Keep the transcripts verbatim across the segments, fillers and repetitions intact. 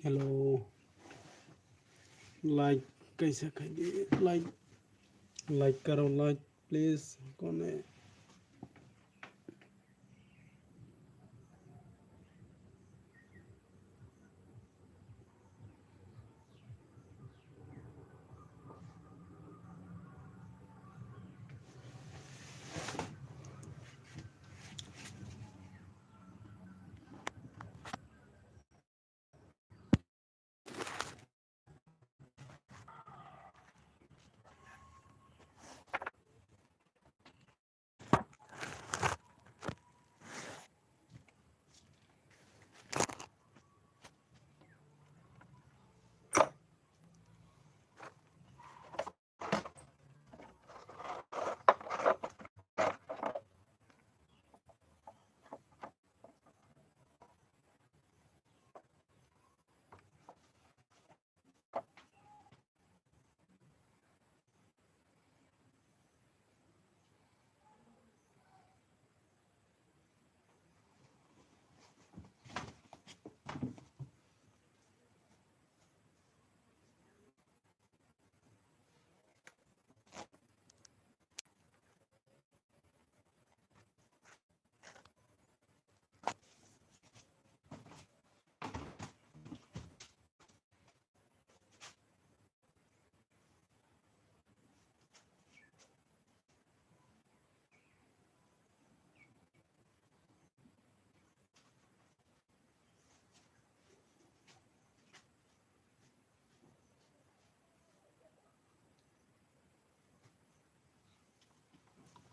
Hello. Like kaisa khai di. Like. Like karo, like, please. Kone.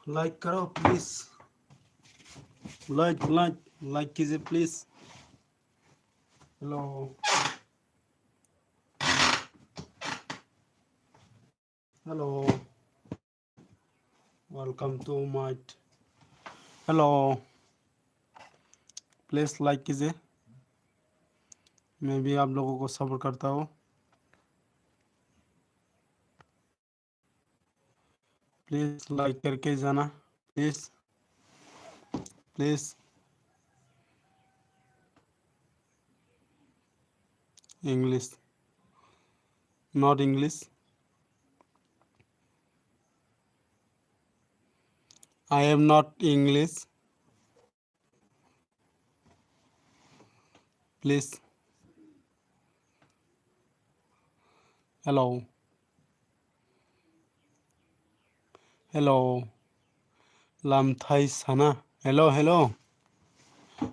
Like karo, please. Like, like, like कीजिए, please. Hello. Hello. Welcome to my, hello. Please like कीजिए. मैं भी आप लोगों को सपोर्ट करता हूँ. प्लीज लाइक करके जाना, please, please. English, not English. I am not English. Please. Hello. Hello. Lamthai sana. Hello, hello.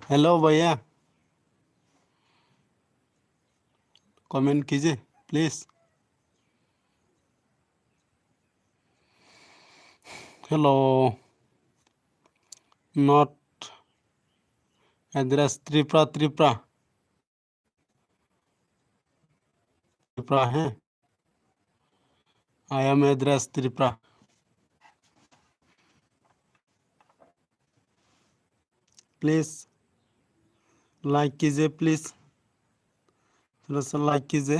Hello, भैया. Comment कीजिए, please. Hello. Not address Tripura, Tripura. Tripura है. I am address Tripura. Please like कीजिए, प्लीज थोड़ा सा लाइक कीजिए.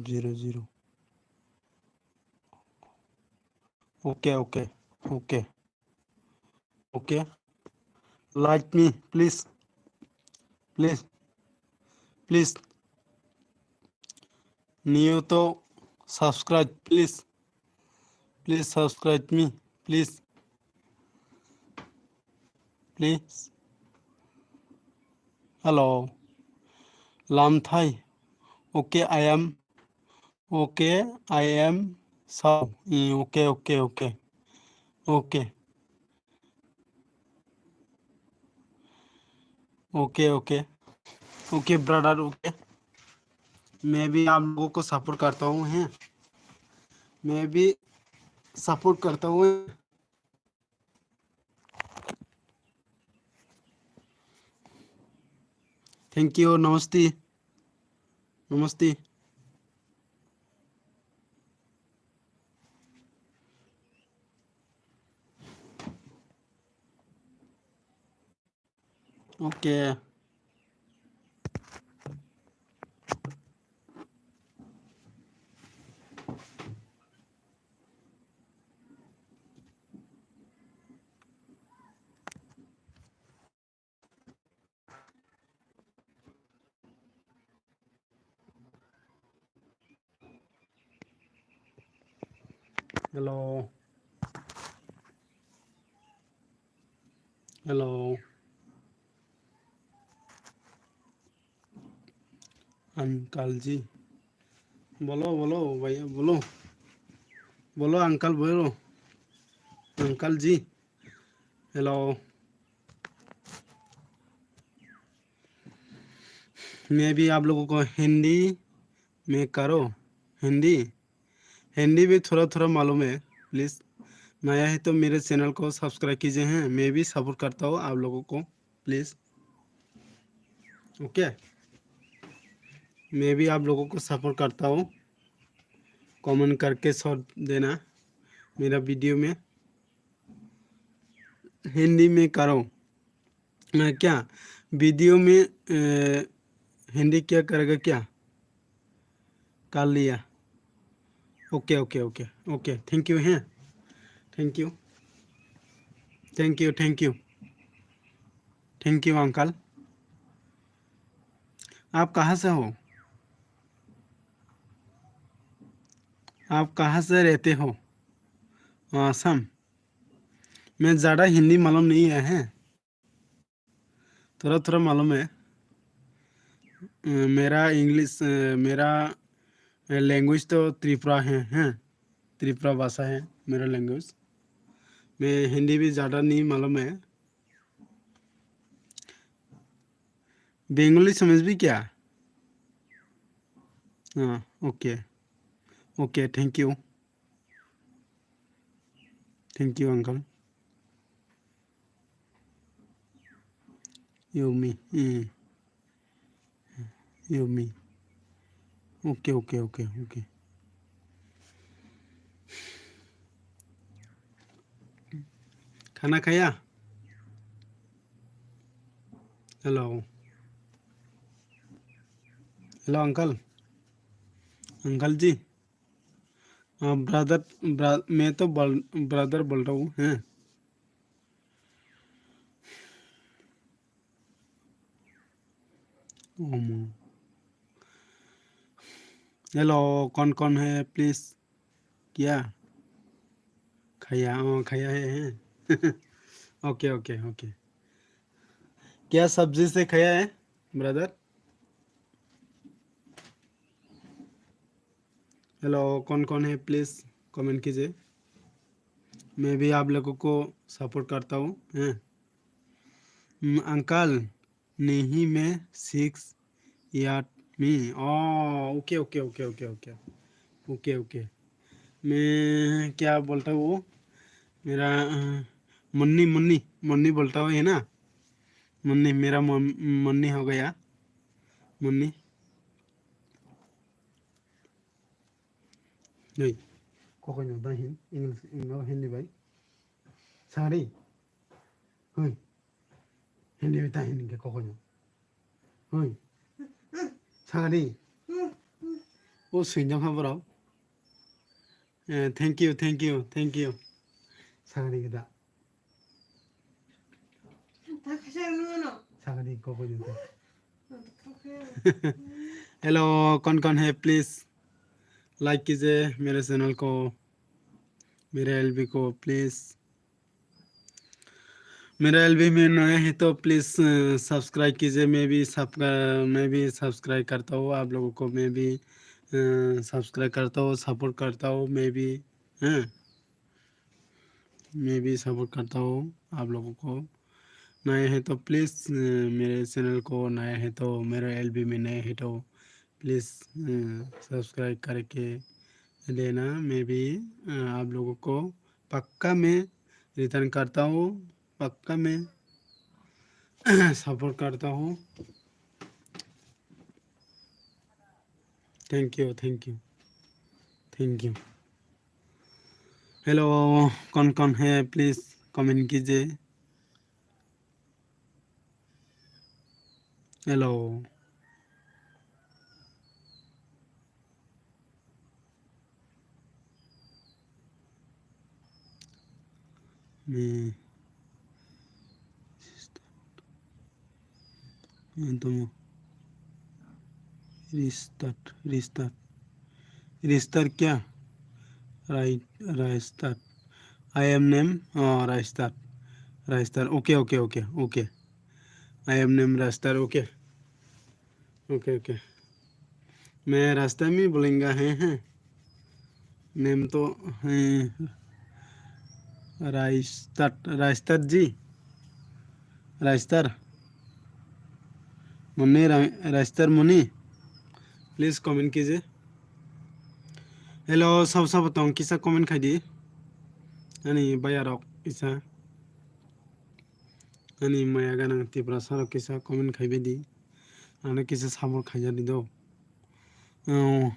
Zero zero. Okay, okay, okay. Okay, like me, please, please, please. New to subscribe, please, please subscribe me, please, please. Hello, Lamthai. Okay, I am. Okay, I am so. Mm, okay, okay, okay. Okay. Okay, okay. Okay, brother, okay. मैं भी आप लोगों को सपोर्ट करता हूँ, हैं? मैं भी सपोर्ट करता हूँ. Thank you. Namaste. Namaste. Okay. Hello. Hello. Uncle ji. Bolo, bolo, bhaiya, bolo. Bolo, uncle, bolo. Uncle ji. Hello. Maybe आप लोगों को हिंदी में करो, हिंदी, हिंदी भी थोड़ा थोड़ा मालूम है, please। नया है तो मेरे channel को subscribe कीजिए हैं, मैं भी support करता हूँ आप लोगों को, please। OK, मैं भी आप लोगों को support करता हूँ, comment करके छोड़ देना मेरा video में। हिंदी में करो। अ, क्या? वीडियो में, अ, हिंदी क्या करेगा क्या? कर लिया। OK, OK, OK, OK, thank you, हैं? Thank you। Thank you, thank you। Thank you, uncle। आप कहाँ से हो? आप कहाँ से रहते हो? असम। मैं ज़्यादा हिंदी मालूम नहीं है, हैं? थोड़ा थोड़ा मालूम है। अ, मेरा English, अ, मेरा, अ, language तो त्रिपुरा है, हैं? त्रिपुरा भाषा है मेरा language। मैं हिंदी भी ज़्यादा नहीं मालूम है। बंगाली समझ भी क्या? हाँ, OK। OK, thank you। Thank you, uncle। Yummy। Hmm. Yummy। OK, OK, OK, OK। खाना खाया? Hello। Hello, uncle। Uncle जी। हाँ, brother, ब्रा-, मैं तो बल-, brother बोल रहा हूँ, हैं? ओमो। Hello, कौन कौन है, please? क्या? खाया, हाँ, खाया है, हैं? OK, OK, OK। क्या सब्जी से खाया है, brother? Hello, कौन कौन है, please comment कीजिए। मैं भी आप लोगों को support करता हूँ, हैं। हम्म, uncle, नहीं, मैं six year में। ओ, OK, OK, OK, OK, OK। OK, OK। मैं क्या बोलता हूँ वो? मेरा, अ, मुन्नी, मुन्नी, मुन्नी बोलता हूँ, है ना? मुन्नी, मेरा मम-, मुन्नी हो गया। Munni. Hey, kokoi no da hin, English, no, Hindi bai. Sari. Hey, Hindi bai da hin ke kokoi no. Hey, sari. O sui no ha bro. Eh, thank you, thank you, thank you. Sari ke da. Sakani kokoi nito. Hello, कौन कौन है, please like कीजिए मेरे channel को, मेरे एलबी को, please। मेरा एलबी में नया है तो please, अ, subscribe कीजिए। मैं भी सब, अ, मैं भी subscribe करता हूँ आप लोगों को, मैं भी, अ, subscribe करता हूँ, support करता हूँ मैं भी, हैं। मैं भी support करता हूँ आप लोगों को। नए हैं तो please, अ, मेरे channel को, नए हैं तो, मेरे एलबी में नए हैं तो please, अ, subscribe करके देना। मैं भी, अ, आप लोगों को पक्का मैं return करता हूँ, पक्का मैं support करता हूँ। Thank you, thank you, thank you। Hello, कौन कौन है, please comment कीजिए। Hello। मैं तुम restart, restart, restart क्या? Rai-, Raistar. I am name, oh, Raistar. Raistar. Okay, okay, okay, okay. I am name Raistar. Okay. Okay, okay. मैं रास्ता में बोलेंगा है, हैं? Name तो, हैं, राइस्टर, राइस्टर जी। राइस्टर। मुन्नी रा-, राइस्टर मुन्नी। Please comment कीजिए। Hello, sabo sabo tong kisa comment khai di. Ani bayarok kisa. Ani maya ganang Tiprasa rok kisa comment khai bai di. Ano kisa support khai ja di do. Oh,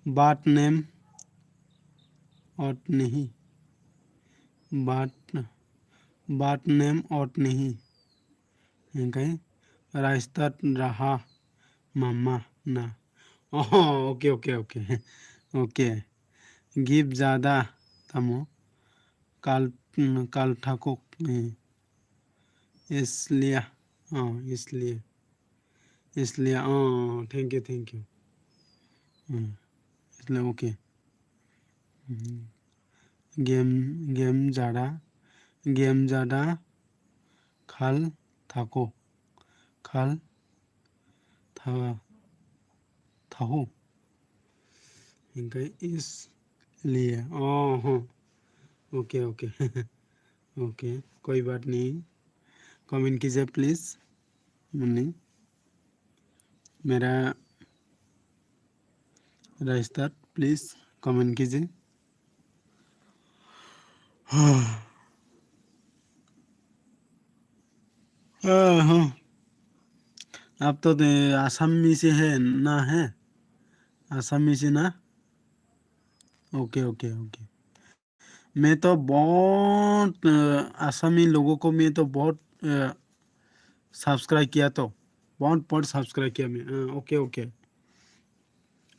but name ot nahi. But, but name ot nahi. Hingkai Raistat Raha Mama na. Oh, okay, okay, okay. Okay. Give jada tamo. Kal, kal thakuk. Eh. Isliya. Oh, isliya. Isliya. Oh, thank you, thank you. Hmm. Isliya, okay. Hmm. Game, game jada. Game jada. Khal thako. Khal tha-, thaho. Hingkai is liye. Oh, ho. Okay, okay. Okay, koi baat nahi. Comment kijiye please. Muni. Mera Raistat, please comment कीजिए। हाँ, हाँ। आप तो दे-, आसामी से है ना, है? आसामी से ना? Okay, okay, okay. मैं तो बहुत, अ, आसामी लोगों को मैं तो बहुत, अ, सब्सक्राइब किया तो, बहुत, बहुत सब्सक्राइब किया मैं। हाँ, ओके, ओके।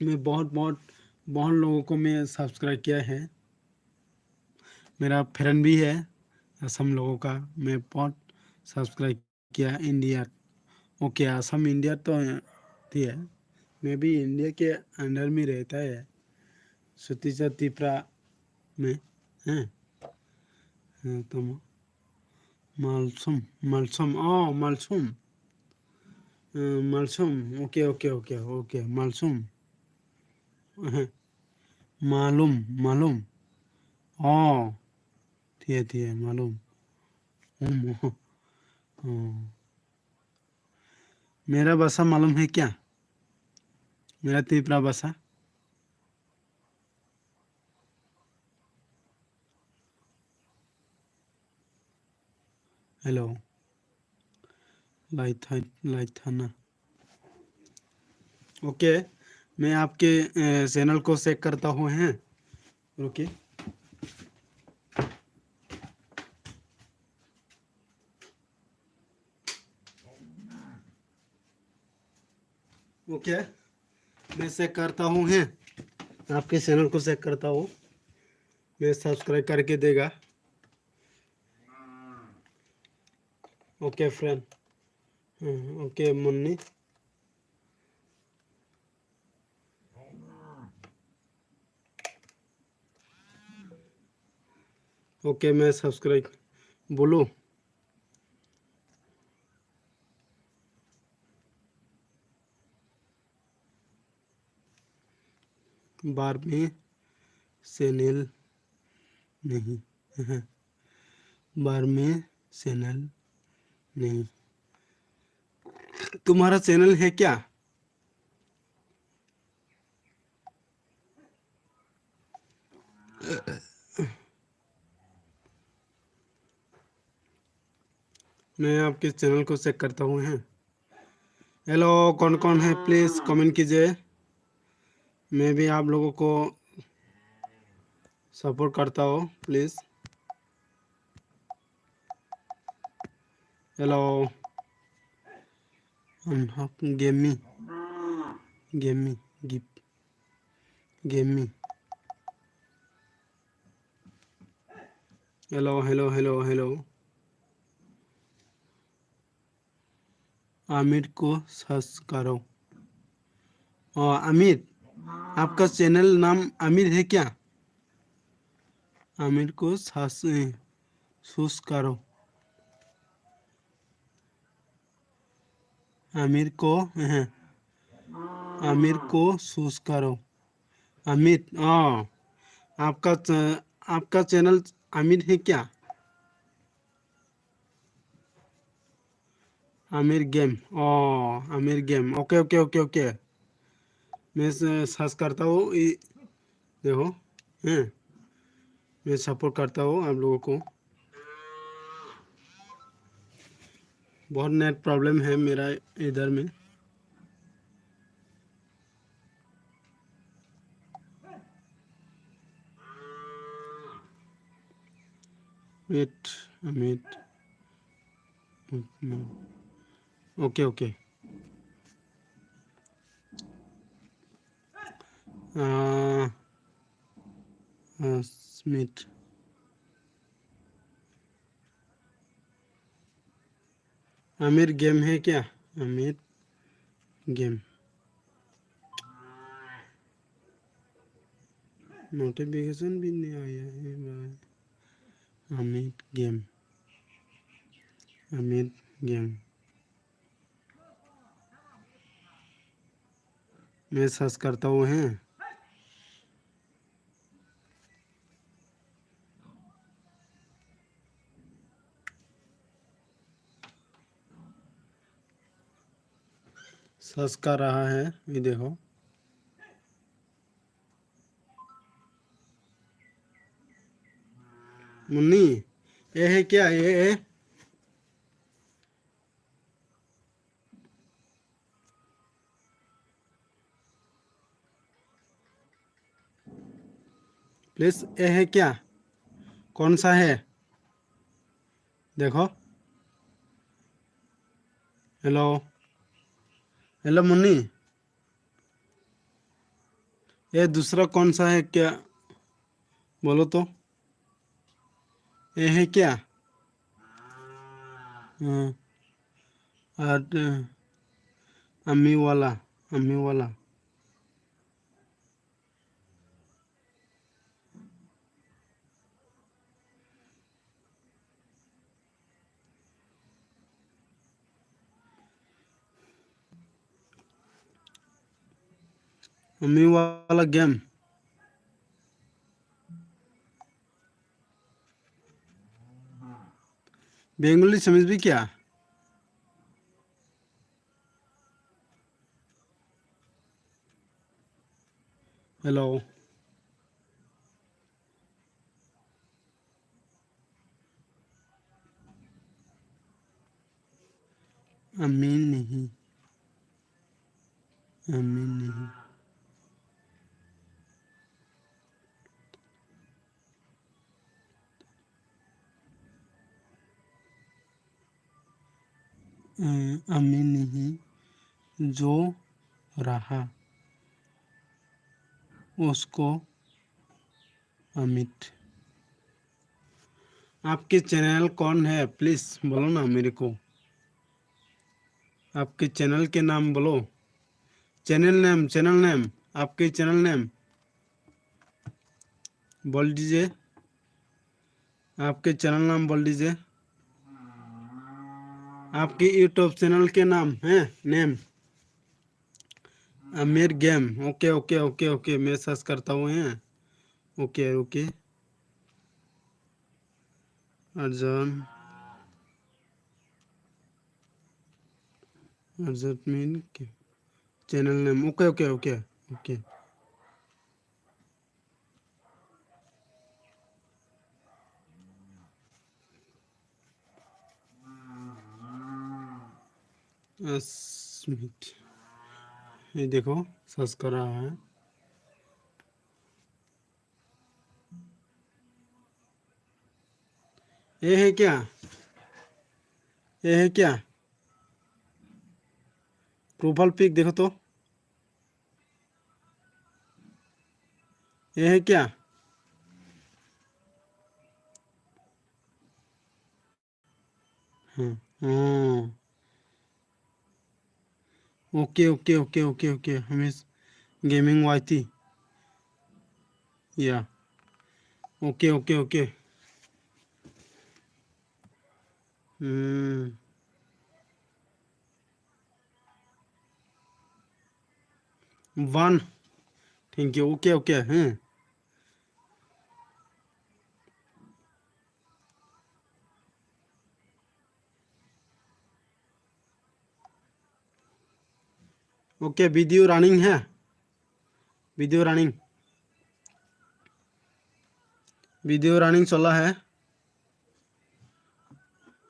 मैं बहुत, बहुत, बहुत लोगों को मैं सब्सक्राइब किया है। मेरा फ्रेंड भी है असम लोगों का, मैं बहुत सब्सक्राइब क्या इंडिया? ओके, असम इंडिया तो थी है, मैं भी इंडिया के अंडर में रहता है, छत्तीसगढ़ त्रिपुरा में है। हाँ, तो म-, मालसुम, मालसुम, ओ, मालसुम। अ, मालसुम, ओके, ओके, ओके, ओके, मालसुम। अहं। मालूम, मालूम। ओ, ठीक है, ठीक है, मालूम। हम्म, ओ। मेरा भाषा मालूम है क्या? मेरा त्रिपुरा भाषा? हेलो। लाइथा-, लाइथाना। ओके, मैं आपके, अ, चैनल को चेक करता हूँ, हैं? रुकिए। ओके, मैं चेक करता हूँ, हैं? आपके चैनल को चेक करता हूँ। मैं सब्सक्राइब करके देगा। Okay, friend. Hmm, okay, Munni. Okay, मैं सब्सक्राइब, बोलो। बार में चैनल नहीं। बार में चैनल नहीं। तुम्हारा चैनल है क्या? मैं आपके चैनल को चेक करता हूँ, हैं। हेलो, कौन कौन है, प्लीज कमेंट कीजिए। मैं भी आप लोगों को सपोर्ट करता हूँ, please. Hello. Unhok Gaming। Gaming, gip-, Gaming। Hello, hello, hello, hello. Aamir को सर्च करो। ओ, आमिर, आपका चैनल नाम आमिर है क्या? आमिर को सास, ए, चूज़ करो। आमिर को, ए, आमिर को चूज़ करो। अमित, ओ, आपका च-, आपका चैनल अमित है क्या? आमिर गेम, ओ, Aamir game. Okay, okay, okay, okay. मैं स-, सर्च करता हूँ, ये देखो, हैं, मैं सपोर्ट करता हूँ आप लोगों को। बहुत नेट प्रॉब्लम है मेरा इधर में। Wait a minute. Okay, okay. Uh, uh, Smith. Aamir game है क्या? आमिर गेम। नोटिफिकेशन भी नहीं आया है भाई। आमिर गेम, आमिर गेम। मैं सर्च करता हूँ, हैं। सर्च कर रहा है, ये देखो। मुन्नी, ये है क्या? ये, ये? प्लीज, ये है क्या? कौन सा है? देखो। हेलो, हेलो मुन्नी, ये दूसरा कौन सा है क्या? बोलो तो। ये है क्या? हाँ। और, अ, अम्मी वाला, अम्मी वाला। अम्मी वाला गेम। बेंगली समझ भी क्या? हेलो। अमीन नहीं, अमीन नहीं। अ, अमीन नहीं, जो रहा उसको अमित। आपके चैनल कौन है? प्लीज बोलो ना मेरे को, आपके चैनल के नाम बोलो। चैनल नेम, चैनल नेम, आपके चैनल नेम बोल दीजिए। आपके चैनल नाम बोल दीजिए। आपके यूट्यूब चैनल के नाम है, name. Aamir game. Okay, okay, okay, okay, मैं सर्च करता हूँ, हैं। Okay, okay. अर्जुन। अर्जुन मीन के-, channel name. Okay, okay, okay, okay. Asmit. ये देखो, सर्च कर रहा है। ये है क्या? ये है क्या? प्रोफाइल पिक देखो तो। ये है क्या? हाँ, हाँ। Okay, okay, okay, okay, okay. हमें गेमिंग वाई टी। या। Okay, okay, okay. Hmm. One. Thank you. Okay, okay. Hmm. Okay, video running है, video running, video running चल रहा है।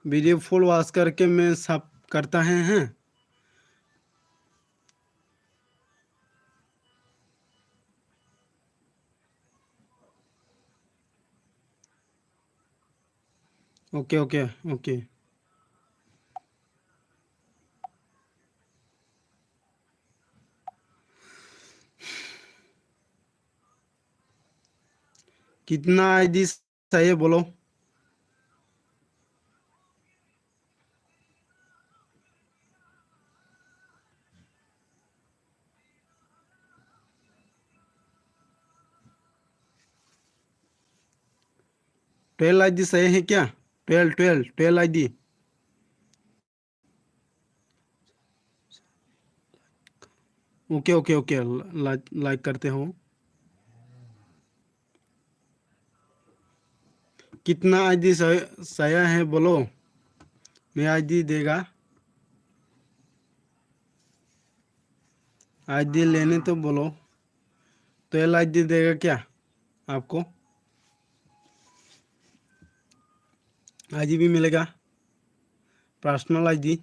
Video full watch करके मैं सब करता है, हैं? Okay, okay, okay. कितना आईडी चाहिए बोलो? ट्वेल्व आईडी चाहिए है क्या? Twelve, twelve, twelve ID. Okay, okay, okay, like, like करते हो। कितना आईडी सा-, साया है बोलो, मैं आईडी देगा। आईडी लेने तो बोलो, तो एल आईडी देगा क्या आपको? आईडी भी मिलेगा, पर्सनल आईडी।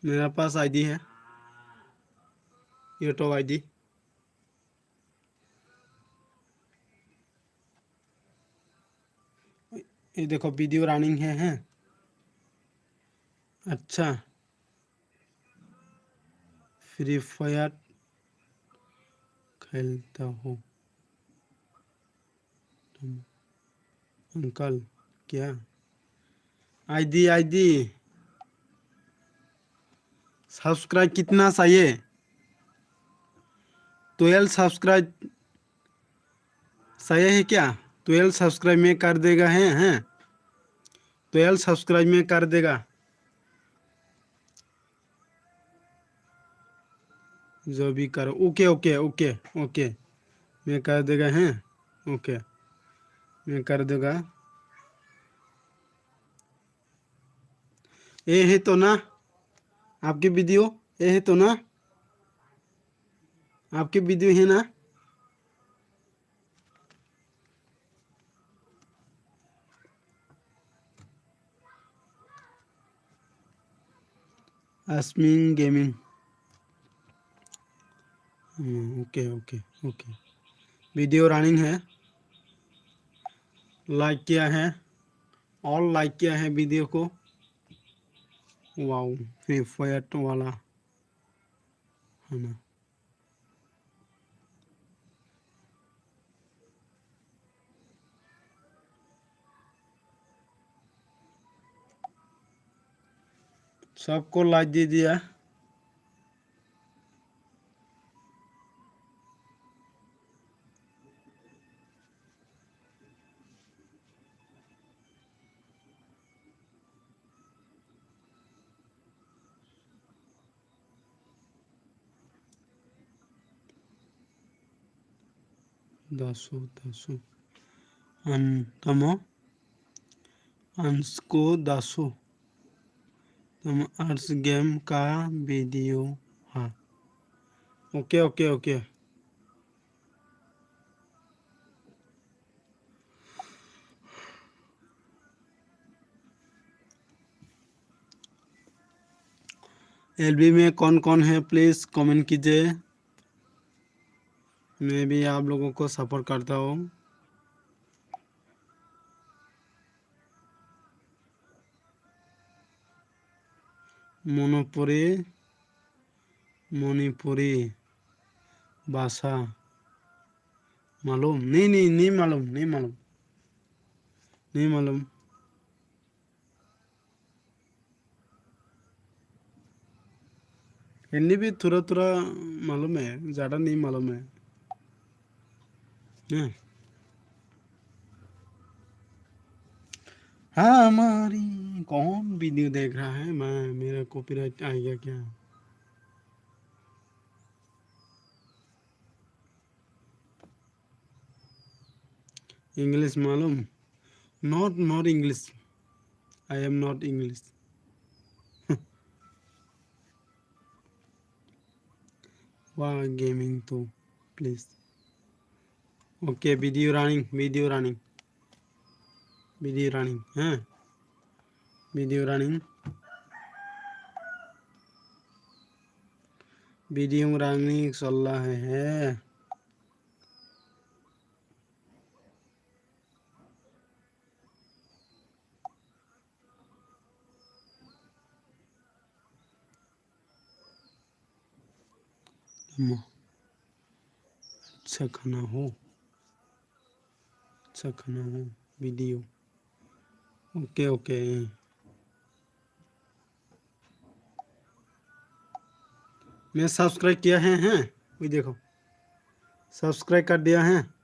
मेरा पास आईडी है, यूट्यूब आईडी। ये देखो, वीडियो रनिंग है, हैं? अच्छा, फ्री फायर खेलता हो तुम? अंकल, क्या? ID, ID. सब्सक्राइब कितना चाहिए? ट्वेल्व सब्सक्राइब चाहिए है क्या? ट्वेल्व सब्सक्राइब में कर देगा, हैं, हैं? ट्वेल्व सब्सक्राइब में कर देगा। जो भी करो। Okay, okay, okay, okay. मैं कर देगा, हैं? ओके। मैं कर देगा। ये है तो ना? आपकी वीडियो? ये है तो ना? आपकी वीडियो है ना? Asmin Gaming। Hmm, okay, okay, okay. Video running है। लाइक किया है? ऑल लाइक किया है वीडियो को? वाओ, फ्री फायर वाला है ना? सबको लाइक दे दिया। दासु, दासु। अन-, तमो? अंश को दासु। तमो आर्ट्स गेम का वीडियो हा। Okay, okay, okay. एलबी में कौन कौन है, प्लीज कमेंट कीजिए। मैं भी आप लोगों को सपोर्ट करता हूँ। मनपुरी, मणिपुरी भाषा मालूम? नहीं, नहीं, नहीं मालूम, नहीं मालूम, नहीं मालूम। हिंदी भी थोड़ा थोड़ा मालूम है, ज़्यादा नहीं मालूम है। हैं? हमारी कौन वीडियो देख रहा है? मैं, मेरा कॉपीराइट आ गया क्या? English मालूम? Not, not English. I am not English. Wah, gaming too, please. Okay, video running, video running, video running, हाँ, video running, video running चल रहा है, है। Tamo? Acha khana ho. Acha khana ho. Video. Okay, okay. मैं सब्सक्राइब किया है, हैं? वही देखो। सब्सक्राइब कर दिया है।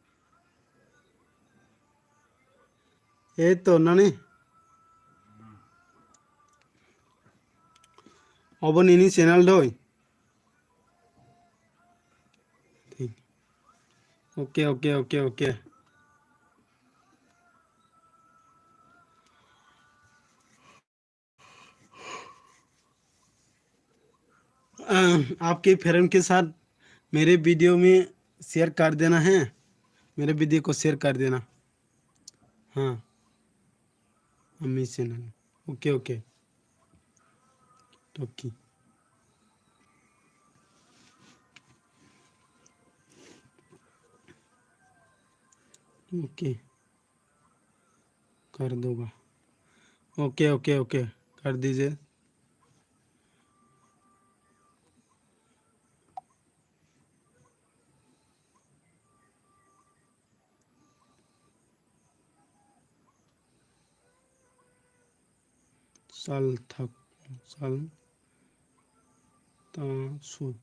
Ei to nani. Obo nini channel doi. Okay, okay, okay, okay. अ, आपके फ्रेंड के साथ मेरे वीडियो में शेयर कर देना है, मेरे वीडियो को शेयर कर देना। हाँ, अम्मी channel. Okay, okay. Okay. Okay. कर दूंगा। ओके, ओके, ओके, कर दीजिए। Sal thak, sal ta su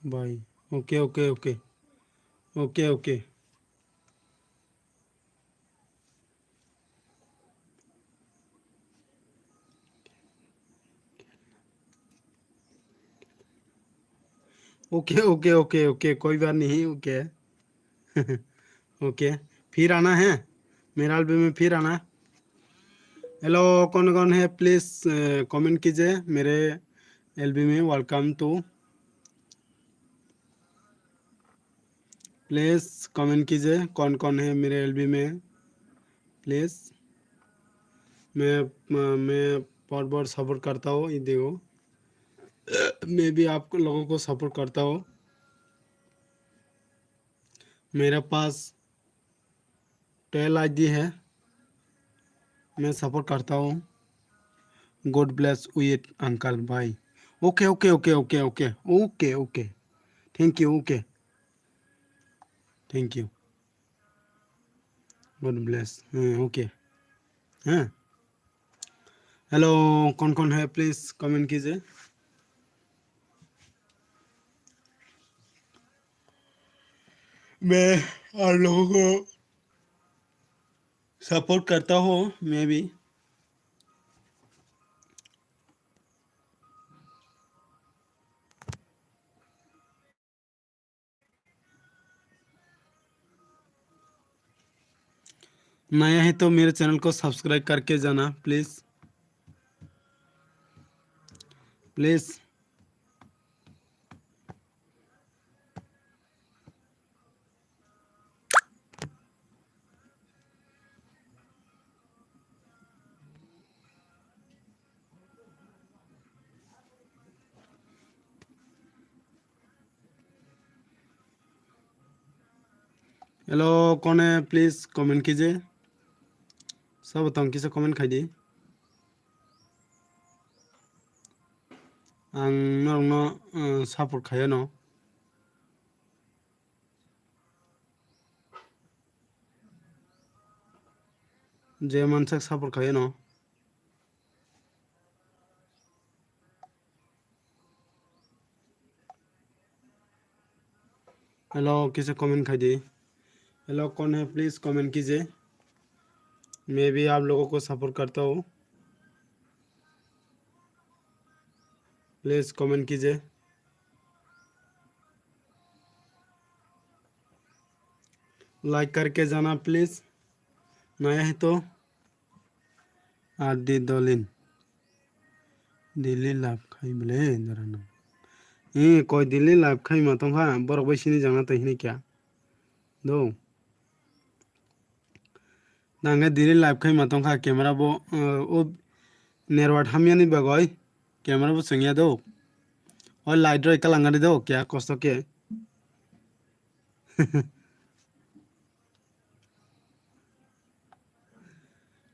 bai. Okay, okay, okay. Okay, okay. Okay, okay, okay, okay, कोई बात नहीं, ओके। ओके, फिर आना है, मेरा एलबी में फिर आना। हेलो, कौन कौन है, प्लीज, अ, कमेंट कीजिए मेरे एलबी में। Welcome to। प्लीज कमेंट कीजिए, कौन कौन है मेरे एलबी में, प्लीज। मैं, मैं बहुत बहुत सपोर्ट करता हूँ, ये देखो, मैं भी आप लोगों को सपोर्ट करता हूँ। मेरे पास ट्वेल्व आईडी है, मैं सपोर्ट करता हूँ। God bless you, अंकल भाई। Okay, okay, okay, okay, okay, okay, okay. Thank you, okay. Thank you। God bless। हाँ, ओके। हाँ। हेलो, कौन कौन है, प्लीज कमेंट कीजिए। मैं आप लोगों को सपोर्ट करता हूँ, मैं भी। नया है तो मेरे चैनल को सब्सक्राइब करके जाना, please, please. Hello, kone please comment kije. Sabo tong kisa comment khaidi. Ang norokno, uh, support khaiyano. Je mansak support khaiyano. Hello, kisa comment khaidi. Hello, कौन है? प्लीज कमेंट कीजिए, मैं भी आप लोगों को सपोर्ट करता हूँ। प्लीज कमेंट कीजिए। लाइक करके जाना प्लीज, नया है तो। Adi Dolin. Daily live khai bole, dara no. Eh, koi daily live khai ma tongkha, borok bai sini jana tei hini kya. Do. Nangkhe daily live khai ma tongkha, camera bo, eh, o network hamyani bagoi, camera bo chwngya do. O light roi kalangani do, kya kosto khe.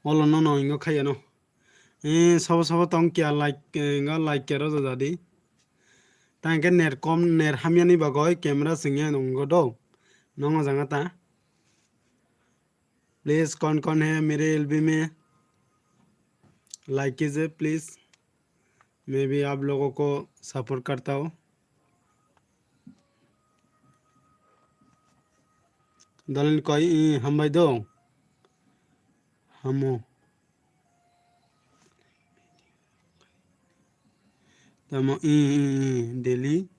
Olo no no ingo khaiya no. Eh, sabo sabo tong kya like, eh, ingo like kya rojo jadi. Tangke net kom, net hamyani bagoi camera singya nungo do. Nongo janga ta. Please कौन कौन है मेरे एलबी में, लाइक कीजिए प्लीज, मैं भी आप लोगों को सपोर्ट करता हूँ। Dalin koi, i, hambai do. Hamo. Tamo i, i, i, daily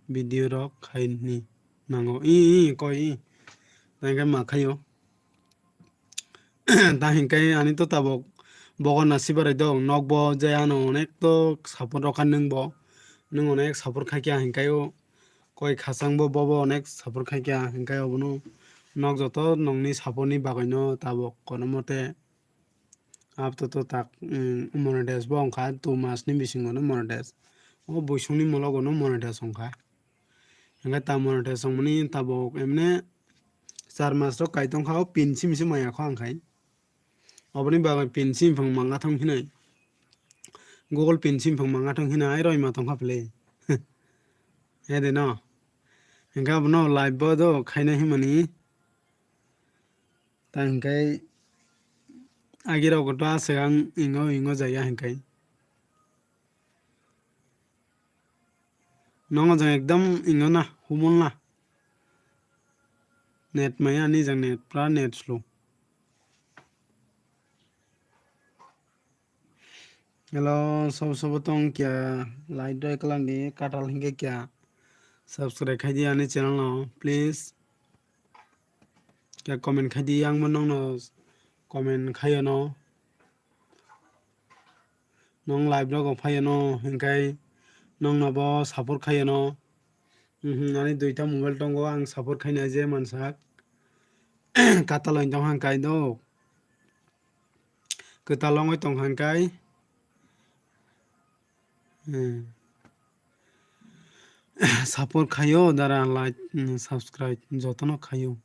video rok khaini nango. I, i, koi, i. Tangke ma khaio. Ta hinkai ani to tabok bogo nasibarai do. Nok bo je ano onek to support rokha nwng bo. Nwng onek support khaikya hinkai o. Koi khachang bo bobo onek support khaikya hinkai obono. Nok joto nongni support ni bagwino tabok kono mote. Ap to to tak, mm, monetize bo wngkha, two mas ni bisingo no monetize. O boisong ni mologo no monetize wngkha. Hingke ta monetize wngmani tabok emne char mas rok kai tongkha, o pin sim sim maya kho ang khai. Oboni bagwi pin sim phang manga thang hinai. Google pin sim phang manga thang hinai, roi ma tongkha phle. He de no. Hingke abono live bo do khaina himani. Ta hingke agirok to aswk ang ingo ingo jaya hingke. Nongo jang ekdam ingo na, humul na. Net maya ani jang net, pura net slow. Hello, sob sobo tong kya? Like doi kalang di, katal hingke kya? Subscribe khai di ani channel no, please. Kya comment khai di, ang bo nongno comment khai ano. Nong live rogo phai ano, hingkai nongno bo support khai ano. Mhm, ani duita mobile tongo, ang support khaina je mansak. Katal oi tong hangkai do. Kwtal wngwi tong hangkai. Hmm. Support khaio dara, like, hmm, subscribe jotono khaio.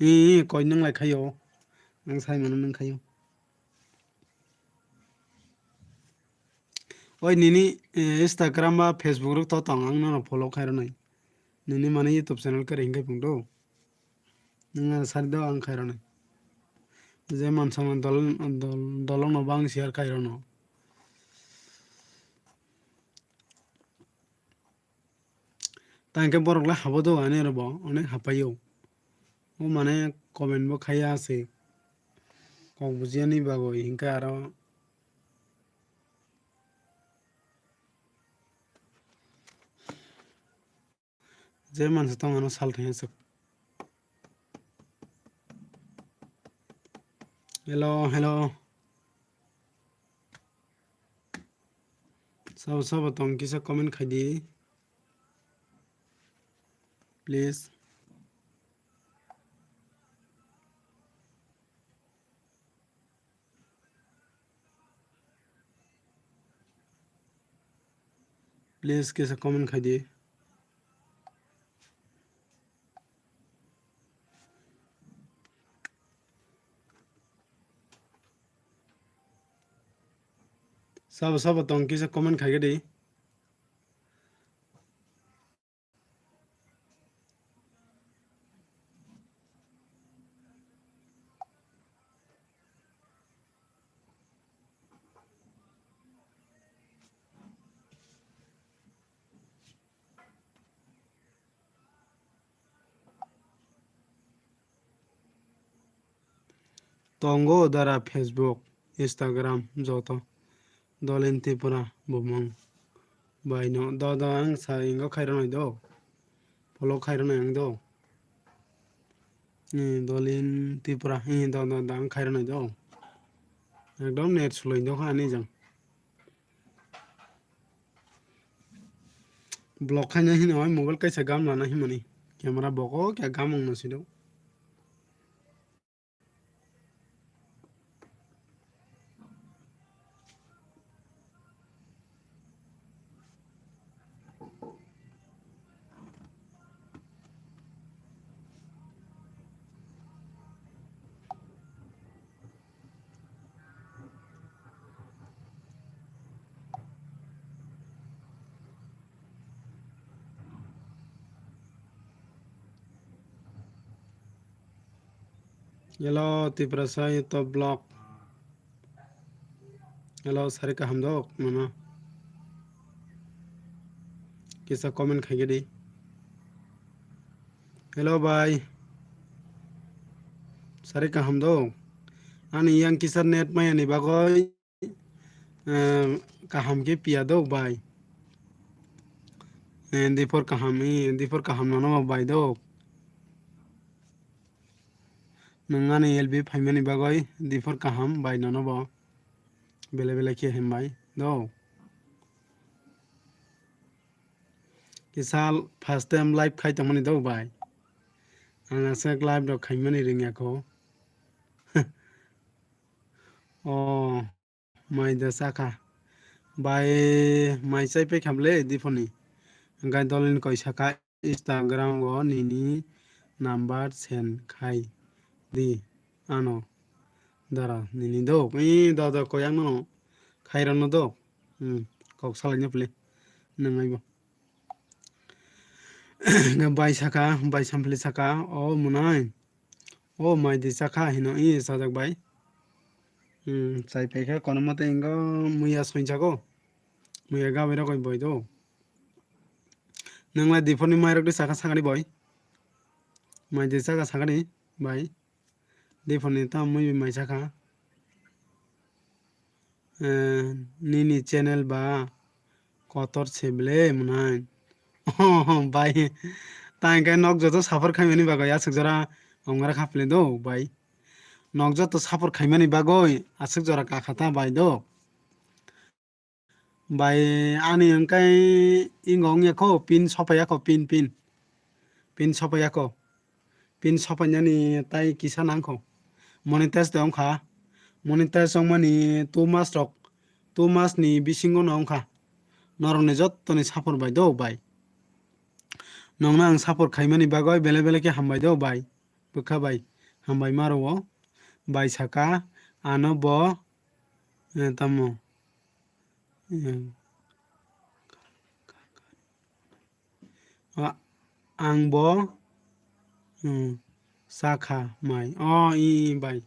Ee, ee, koi nung lai khaio. Ang sai mano nung khaio. Oi nini, eh, Instagram ba Facebook rok to tong, ang nono follow khai rwnai. Nini mane YouTube channel kari hingke pung do. Nung ano sari do ang khai rwnai. Je mansong dol, dol, dolong no bang share khai rwno. Tangke borok le habo do ani oro bo onek hapaio. O mane comment bo khaiya se. Kok bujiyani bagwi hingke aro je mansa tong ano sal thangya swk. Hello, hello. Sabo sabo tong kisa comment khai di. Please. Please kisa comment khai di. Sabo sabo tong kisa comment khai di. Tongo dara Facebook, Instagram joto. Dolin Tripura bumung. Bai no, do, do, ang sa ingo khairoknai do. Follow khairoknai ang do. Ni Dolin Tripura, ni do, do, do, ang khairoknai do. Ekdom net slow do kha ani jang. Block khaina hino ai mobile kaisa gam lana himani. Camera boko kya gam wng nasi do. Hello, Tiprasa YouTube vlog. Hello, sari kaham dok, mama. Kisa comment khai gedi. Hello, bai. Sari kaham dok. Ani yang kisa net maya ni bagoi. Em, kaham khe piya dok bai. Em, diphor kaham, eh, diphor kaham nono bai dok. Nwng ani L B phaimani bagwi diphor kaham bai nono bo. Bele bele khe hembai dok. Kisa first time live khai tongmani dok bai. Ang aswk live rok khaimani rwngya kho. Oh. Mai da chakha. Bai mai chai paikha bwle diphoni. Hwnkhe Dolin koi sakha Instagram o nini number send khai di ano dara nini do. Ee do do koi ang no khairokno do. Hmm, kok salaina phle. Nangaibo. Bai sakha, bai samphli sakha, o mwnai. O mai di chakha hino i sajak bai. Hmm, chai paikha kono mate ingo muya soinjago. Muya gabai rokoi boi do. Nangla diphoni mai rok di chakha sakani boi. Mai di chakha sakani bai. Diphoni ta mui bi mai chakha. Eh, nini channel ba kotor se ble mwnai. Bai, ta hwnkhe nok joto support khaimani bagwi aswk jora ongora khaple do bai. Nok joto support khaimani bagwi aswk jora kakha ta bai do. Bai ani hwnkhe ingo wngya kho pin sopaiya kho pin pin. Pin sopaiya kho. Pin sopainani tai kisa nangkho. Monetize de wngkha. Monetize wngmani two mas rok, two mas ni bisingo no wngkha. Norokni jottoni support bai do bai. Nongno ang support khaimani bagwi bele bele khe hambai do bai. Bwkha bai hambai maro o. Bai saka ano bo, eh, tamo. Eh. A-, ang bo, hmm, sakha mai. O, i, i, bai.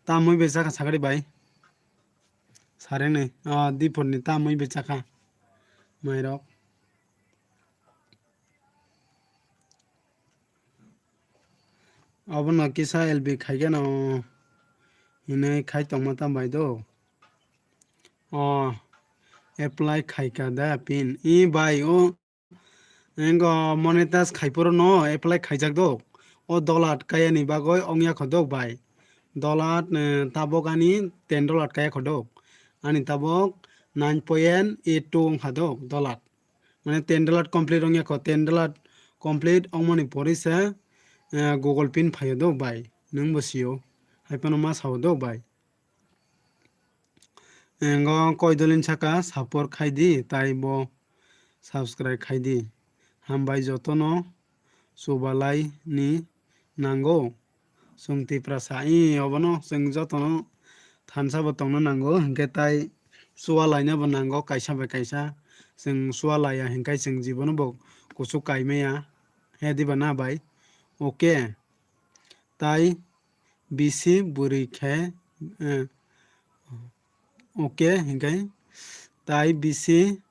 Tamwi bai sakha sakari bai. Sareng ni. O, diphor ni tamwi bai sakha. Mai rok. Obono kisa L B khaigeno hinwi khai tongma tam bai do. O, apply khaika da pin. I bai o. Engo monetize khai poro no apply khaijak do. O dolat kaya ni bagoi ongya kho do bai. Dolat, eh, tabok ani ten dolat kaya kho do. Ani tabok nine point eight two ongkha do dolat. Mane ten dolat complete ongya kho, ten dolat complete ongmani pori se, eh, Google pin phaio do bai. Nwng bo sio. Hai phano ma sao do bai. Engo koi dolin saka support khai di, tai bo subscribe khai di. Hambai jotono chubalai ni nango. Chwng Tiprasa, i obono chwng jotono thansa bo tongna nango, hinkhe tai chuwalaina bo nango kaisa bai kaisa. Chwng chuwalaiya hinkhe chwng jibono bo kuchuk kaimaya. He diba na bai? Okay. Tai bisi bwrwi khe, eh, okay, hinkhe tai bisi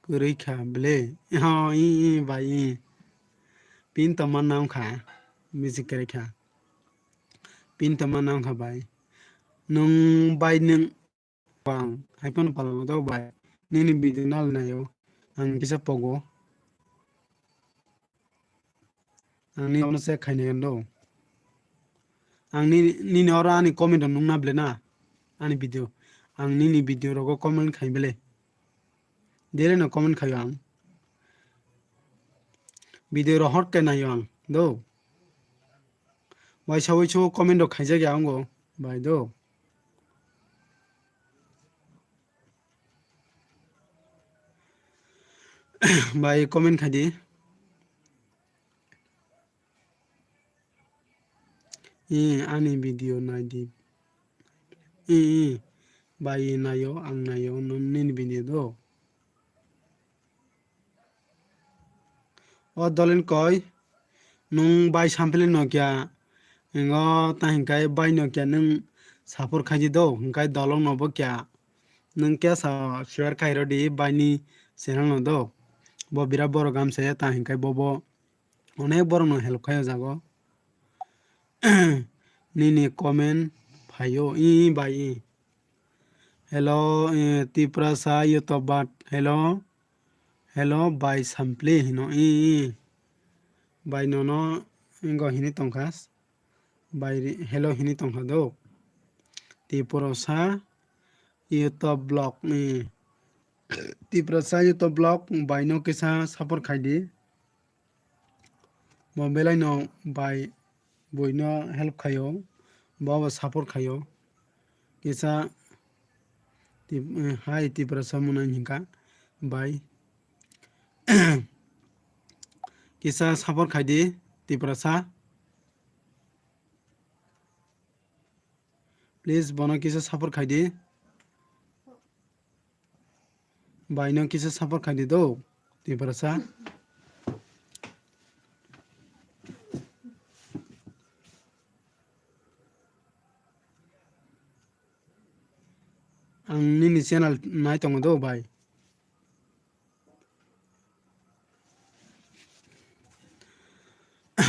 kwrwi kha bwle. Oh, i, i, bai, i. Pin tongma nang kha, bisi kwrwi kha. Pin tongma nangkha bai. Nwng bai nwng bang hai phano palao do bai. Nini video nal naio. Ang kisa pogo. Ang nini ono check khainai do. Ang nini, nini oro ani comment rok nukna ble na. Ani video. Ang nini video rogo comment khai ble. Daily no comment khaio ang. Video rok hot khe naio ang do. Waisa waisa comment rok khaijak ya ongo bai do. Bai comment khai di. I ani video nai di. I, i. Bai naio, ang naio, nini video do. O Dolin koi, nwng bai sampli no kya, ngo ta hinkai bai no kya nwng support khaidi do, hinkai dolong no bo kya. Nwng kya sa share khairodi bai ni channel no do. Bo bira borok gamsa ya ta hinkai bo bo onek borok no help khai o jago. Nini comment phaio, i, i, bai, i. Hello, eh, Tiprasa YouTube bat. Hello. Hello, bai sampli hino, i, i. Bai nono ingo hini tongkha. Bai ri-, hello hini tongkha do. Tiprasa YouTube blog, i. Tiprasa YouTube blog, bai no kisa support khai di. Bo belai no bai buino help khaio, bo bo support khaio. Kisa tip-, eh, hai Tiprasa mwnai hinka bai. Kisa support khai di Tiprasa. Please bono kisa support khai di. Bai no kisa support khai di do, Tiprasa. Ang nini channel nai tongo do, bai.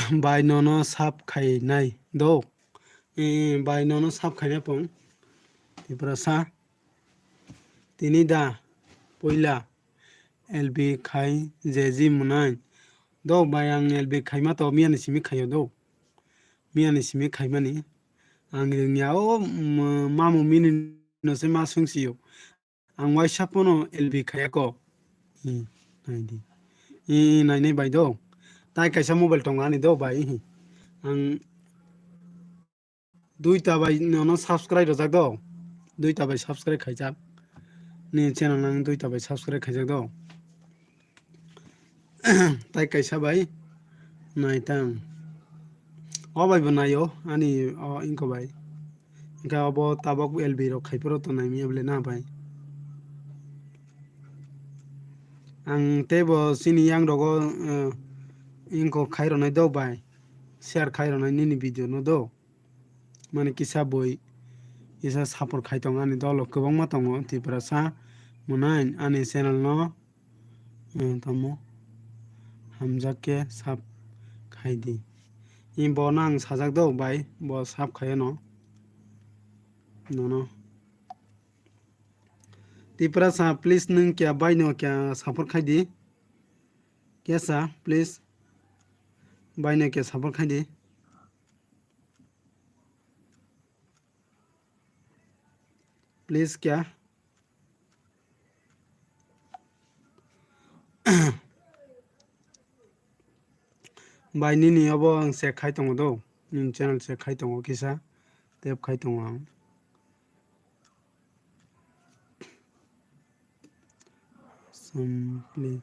Bai nono sub khainai do. Eh, bai nono sub khainai pong. Tiprasa. Tini da puila L B khai jeji mwnai. Do bai ang L B khaima to miyani simi khaio do. Miyani simi khaimani. Ang rwngya o, mm, mamu mini no se ma swngsiyo. Ang waisa pono L B khaya ko. Hmm, naidi. I, i, nainai bai do. Tai kaisa mobile tongo ani do bai. Ang duita bai nono subscribe rojak do. Duita bai subscribe khaijak. Ni channel nang duita bai subscribe khaijak do. Tai kaisa bai naitang. O bai bo naio ani o inko bai. Hingke obo tabok L B rok khai phuru to naimya bole na bai. Ang tei bo chini yang rogo, eh, inko khai rwnai do bai. Share khai rwnai nini video no do. Mani kisa bui, kisa support khai tongo ani dolo kwbangma tongo Tiprasa mwnai ani channel no. Eh, tamo hamjak khe sub khai di. I bo no ang sajak do bai, bo sub khai no. Nono. Tiprasa, please nwng kya bai no kya support khai di. Kya sa, please. Bai no kya support khai di. Please kya? Bai nini obo ang check khai tongo do. Nini channel check khai tongo kisa. Tap khai tongo ang. Simply.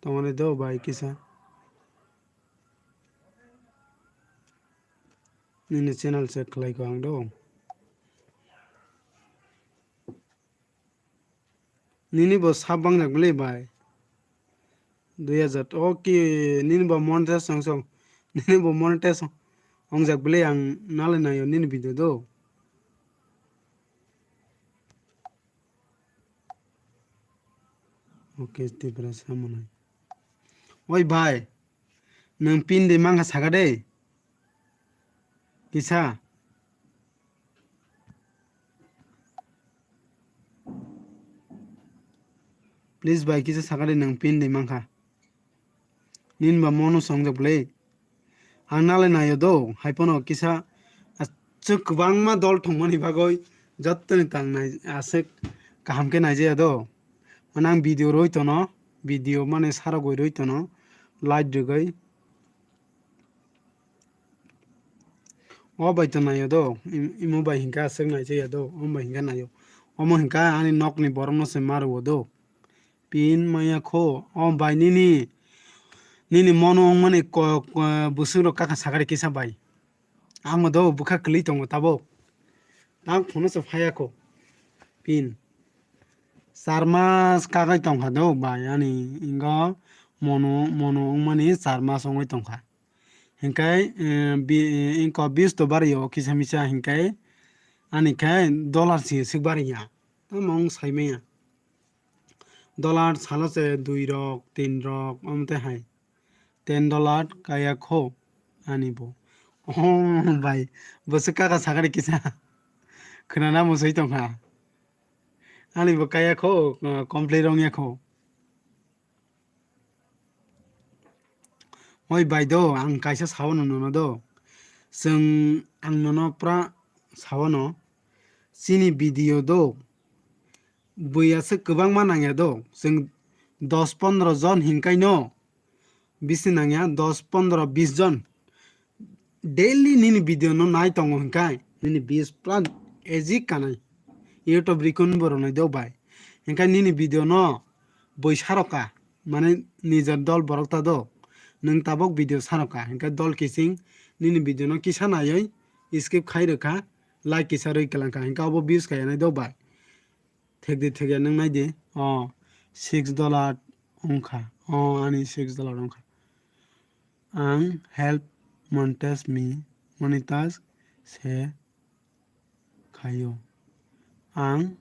Tongmani do bai kisa. Nini channel check khlai ko ang do. Nini bo sab bangjak bwle bai. Dui hajar. Okay, nini bo monetize song song. Nini bo monetize song. Ongjak bwle ang nalai nayo nini video do. Okay, Tiprasa mwnai. Oi bhai, nwng pin de mankha saka de. Kisa. Please bhai, kisa saka de nwng pin de mankha. Nin ba mono songjak le. Ang nalai nayo do, hai pono kisa aswk kwbangma dol thwngmani bagwi jottoni tang nai aswk kaham khe naijaya do. Mane ang video rwi tono, video mane sarogwi rwi tono, light rwgwi. O bai to nayo do, im-, imo bai hinkha aswk naijaya do, omo bai hinkha nayo. Omo hinkha ani nokni borokno se ma rwo do. Pin maya kho. O bai nini, nini mono wngmani ko-, ko-, bwswk rok kaka sakari kisa bai. Ang do bwkha kwlwi tongo tabuk. Tang phone se phaya kho. Pin. Char mas kagai tongkha do bai ani ingo mono, mono wngmani char mas wngwi tongkha. Hinkai, eh, bi-, eh, inko bis to bari o kisa misa hinkai ani khai dollar si sik bari ya. Tamo wng sai maya. Dollar salo se dui rok, tin rok, omo tei hai. Ten dollar kaya kho ani bo. Oh, bai, bo se kaka sakari kisa. Khwnana musui tongkha. Ani bo kaya kho, uh, complete wngya kho. Oi bai do, ang kaisa sawano nono do. Chwng ang nono pra sawano. Chini video do. Buya se kwbangma nangya do. Chwng dos pondro jon hinkaino bisi nangya, dos pondro bis jon. Daily nini video no nai tongo hinkai, nini views pura easy kanai. YouTube rikun borok nai do bai. Hinkai nini video no boi saroka, mane nijor dol borok ta do. Nwng tabok video saroka, hinkai dol kising nini video no kisa naiwi skip khai rwkha, like kisa rwi kwlangkha, hinkai obo views kaya nai do bai. Thek di thek ya nwng nai di. O, six dollar wngkha. O, ani six dollar wngkha. Ang help monetize me, monetize se khaio. Ang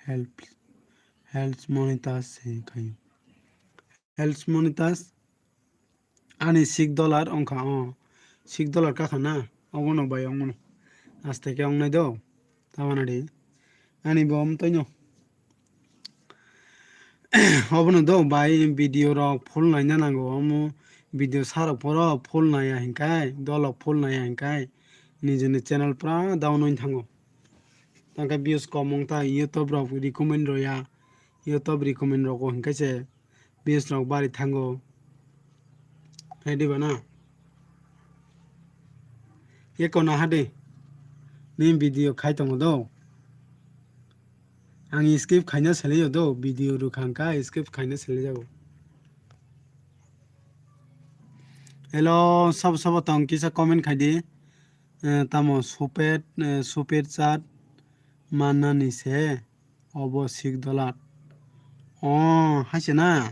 help, helps monetize se khaio. Helps monetize ani six dollar wngkha, o, six dollar kakha na, ogono bai wngmano. Aste khe wngnai do, tamana di. Ani bo wng toino. Obono do bai video rok full naina nango, omo video sarok phoro full naiya hinkai, dolok full naiya hinkai, nijini channel pura down wng thango. Tangkhe views kom wng ta, YouTube rok recommend rwya, YouTube recommend rogo hinkai se views rok bari thango. Hai diba na? Eko na hade. Ni video khai tongo do. Ang skip khaina sele do, video rwkha hwnkha skip khaina sele jago. Hello, sabo sabo tong kisa comment khai di. Eh, tamo super, eh, super chat manani se obo six dollar. Oh, hai se na.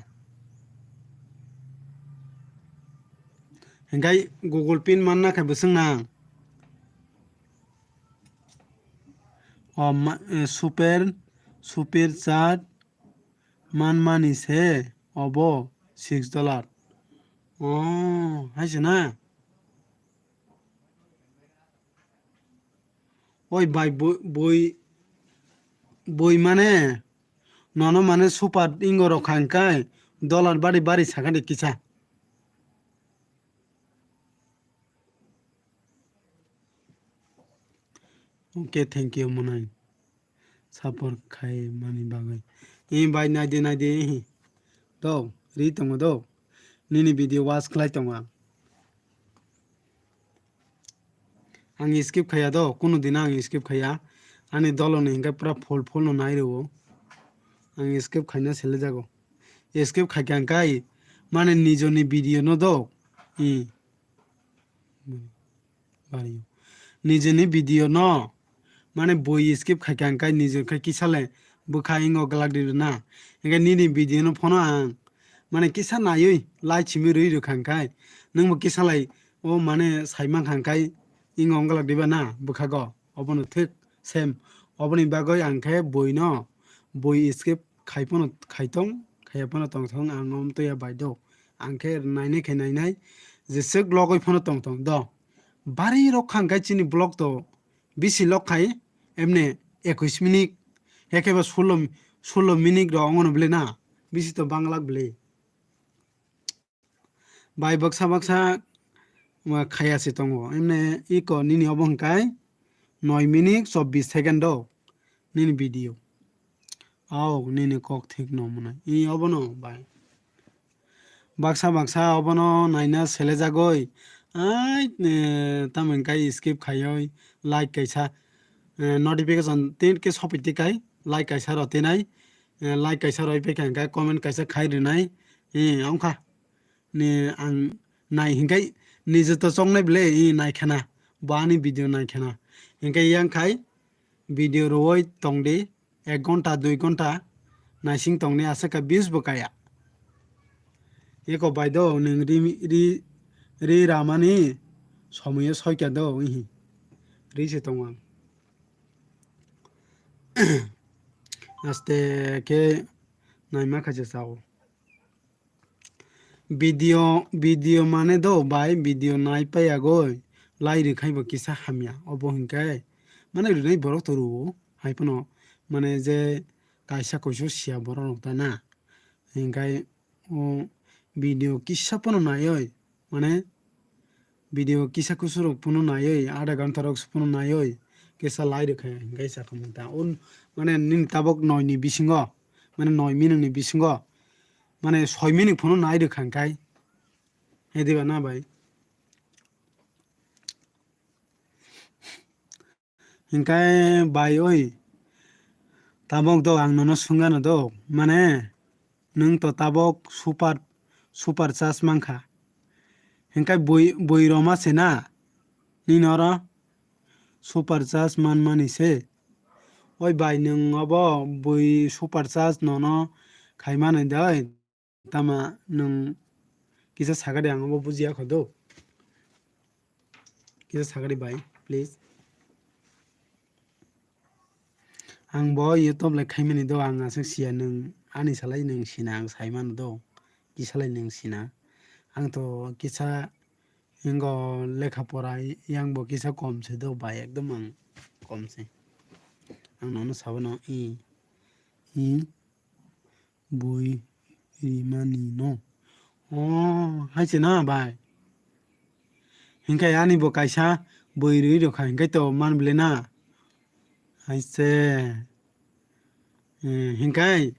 Hinkai Google Pin manna khe bwswng nang. O ma-, eh, super, super chat manmani se obo six dollar. Oh, hai se na. Oi bai, boi, boi, boi mane, nono mane super ingo rok kha hwnkhe dollar bari bari sakha de kisa. Okay, thank you, mwnai. Support khai mani bagwi. Ee, bai, nai di, nai di, ee. Do, ri tongo do. Nini video watch khlai tongo ang. Ang skip khaiya do, kunu din ang skip khaiya. Ani dolo ni hwnkhe pura full full no nai rwo. Ang skip khaina sele jago. Skip khaikha hwnkhe mane nijoni video no do. Ee. Bari. Nijini video no, mane boi skip khaikha hwnkhe nijo khe kisa le bwkha ingo glak di rwna. Hwnkhe nini video no phano ang, mane kisa naiwi like simi rwi rwkha hwnkhe nwngbo kisa lai o mane sai mankha hwnkhe ingo glak diba na bwkhago. Obono thik same. Oboni bagwi ang khe boi no, boi skip khai phano khai tong, khaiya phano tongthong, ang omtwi ya bai do. Ang khe nainai khe nainai, jeswk logwi phano tongthong do. Bari rok kha hwnkhe chini vlog to bisi log khai, emne ekush minute, hekhe ba sullo, sullo minute rok wngono bwle na, bisi to bang lak bwle. Bai baksa baksa, ma, khaya se tongo. Emne iko nini obo hwnkhe noi minute chobbish second o nini video. Au, nini kok thik no mwnai. I obono bai. Baksa baksa obono naina selejagoi. Ai, eh, tamo hwnkhe skip khaioi like kaisa, eh, notification tin ke sopiti kai like kaisa rw tinai. Eh, like kaisa rw pai kha hwnkhe comment kaisa khai rwnai. Eh, wngkha. Ni ang nai hinkai nije to choknai bwle, i nai khana, bo ani video nai khana. Hinkai yang khai video rwoi tong di, ek gonta, dui gonta naising tong di, aswk views bo kaya. Eko bai do, nwng ri, ri, ri ramani somoyo soikya do, ihi. Ri se tong ang. Aste khe naima khaisa sao. Video, video mane do bai, video nai paiya goi, lai rwkhai bo kisa hamya, obo hinkhe, mane rwnai borok to rwo, hai phano, mane je kaisa kuisu siya borok rok ta na, hinkhe o video kisa phano naioi, mane video kisa kusu rok phano naioi, adha ghanta rok phano naioi, kisa lai rwkhai, hinkhe sakha manta, un, mane nini tabok noi ni bisingo, mane noi minute ni bisingo, mane soi minute phano nai rwkha hwnkhe. He diba na bai? Hwnkhe bai oi, tabok do ang nono swngano do, mane nwng to tabok super, super charge mankha. Hwnkhe bui, bui roma se na, nini oro super charge manmani se. Oi bai, nwng obo bui super charge nono khaimani dai. Tama nwng kisa sakadi, ang obo bujiya kho do. Kisa sakadi bai, please. Ang bo YouTube lai khaimani do, ang aswk siya nwng ani salai nwng sina, ang saimano do. Kisa lai nwng sina. Ang to kisa hingo lekha pora yang bo kisa kom se do bai, ekdom ang kom se. Ang nono sabano i, i. Bui rimani no. O, hai se na bai. Hinkai ani bo kaisa bui rwi rokha hinkai to man bile na. Hai se. Eh, hinkai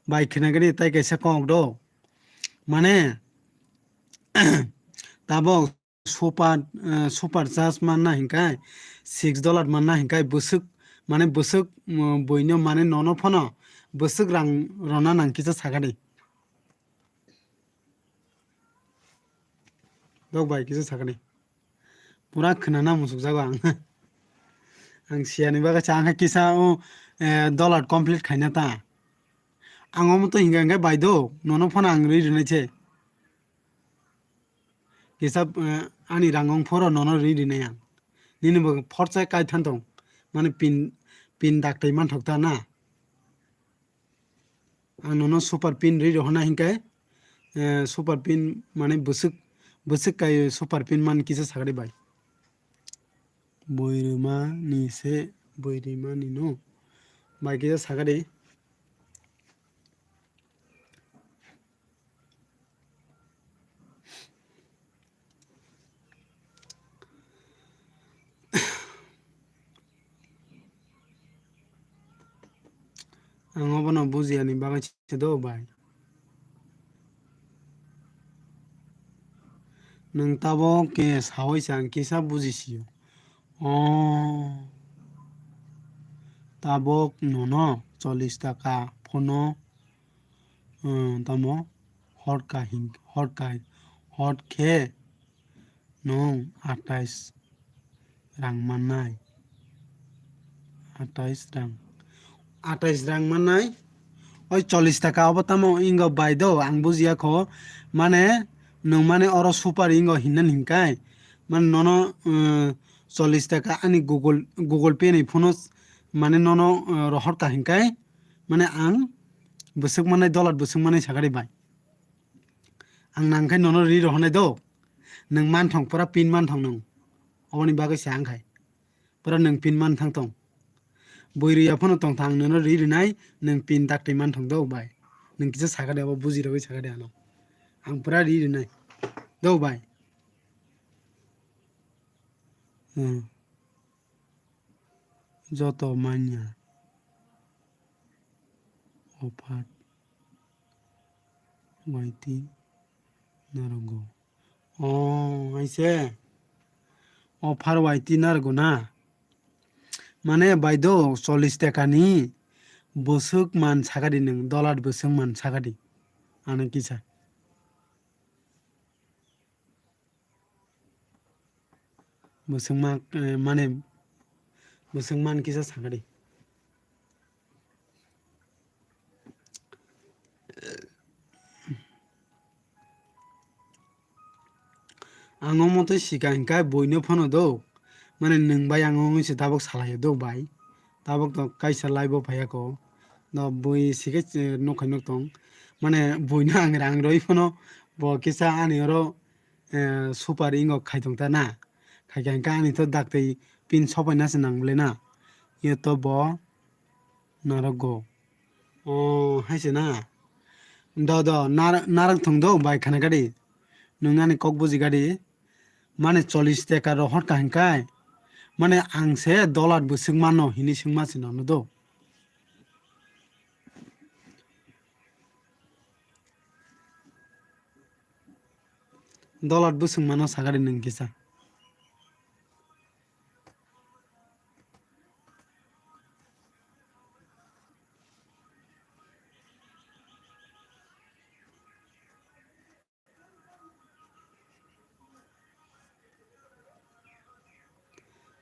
bai khna gani tai kaisa kok do. Mane tabok super, eh, super charge manna hinkai six dollar manna hinkai bwswk, mane bwswk, mm, buino mane nono phano bwswk rang rona nang kisa sakani. Dok bai kisa sakani. Pura khwnana musukjago ang. Ang siyani bagwi cha ang kisa o, eh, dollar complete khaina ta. Ang omo to hinga hinga bai do, nono phano ang rwi rwnai se. Kisa, eh, ani rang wng phoro nono ri rinai ang. Nini bo phorsa kai than tong. Mane pin, pin dak tai man thok ta na. Ang nono super pin ri rohona hinkai, eh, super pin mane bwswk, bwswk kai super pin man kisa sakari bai. Boirima ni se, boirima ni no. Bai kisa sakari. Ang obono bujiya ni bagwi se do bai. Nwng tabok khe saui se ang kisa bujisio. O tabok nono chollish taka phano, eh, tamo hot kahing, hot kahing, hot khe nwng atais rang mannai. Atais rang. Atais rang mannai. Oi chollish taka obo tamo ingo bai do, ang bujiya kho. Mane, nwng mane oro super ingo hinnan hinkai. Mane nono, eh, chollish taka ani Google, Google Pay ni phone o mane nono, eh, rohor ka hinkai. Mane ang Bwswk manai, dolat bwswk manai sakha di bai. Ang nang khai nono ri rohonai do. Nwng manthong, pura pin manthong nwng. Oboni bagwi sa ang khai. Pura nwng pin manthang tong. Bui rwya phano tong thang, nono ri rwnai, nwng pin dakti manthong do bai. Nwng kisa sakha de, abo buji rogwi sakha de ano. Ang pura ri rwnai. Do bai. Hmm. Joto manya. Offer waiti narwgo. Oh, aise. Offer waiti narwgo na. Mane baido chollish taka ni bwswk man sakadi nwng, dolat bwswk man sakadi. Ano kisa. Bwswk ma, eh, mane, bwswk man kisa sakadi. Ang omo twi sika hwnkhe buino phano do. Mane nwng bai ang wngwi se tabuk salaio do bai. Tabuk to kaisa live o phaiya ko. No bui sike, eh, nukhai nuk tong. Mane buino ang rang rwi phano bo kisa ani oro, eh, super ingo khai tong ta na. Khai kha hwnkhe ani to daktwi pin sopaina se nang ble na. Yo to bo narwgo. Oh, hai se na. Do, do, nar-, narwk thung do bai khana gadi. Nwng ani kok buji gadi. Mane chollish taka rohor ka hwnkhe. Mane ang se dolat bwswk mano hini swngma se nono do. Dolat bwswk mano sakari nwng kisa.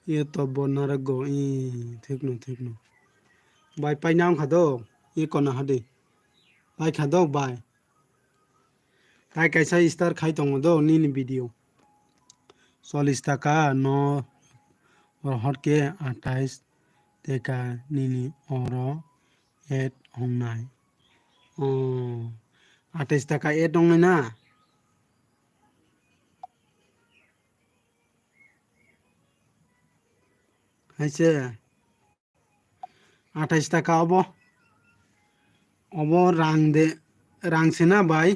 Ye to bo narwgo, i, thikno, thikno. Bai, paina wngkha do, i kona hadi. Pai kha do, bai. Tai kaisa star khai tongo do nini video. Chollish taka no rohor khe athais taka nini oro add wngnai. Oh, athais taka add wngnai na? Hai se. Athais taka obo. Obo rang de, rang se na bai?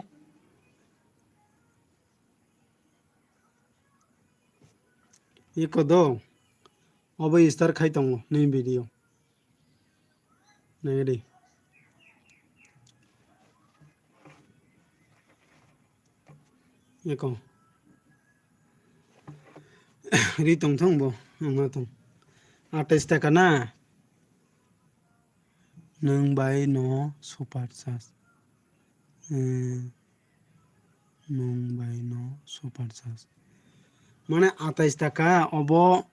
Iko do. Obo star khai tongo nini video. Nai di. Eko. Ri tong thong bo, ang ma tong. Athais taka na? Nwng bai no super charge. Eh, nwng bai no super charge. Mane athais taka obo.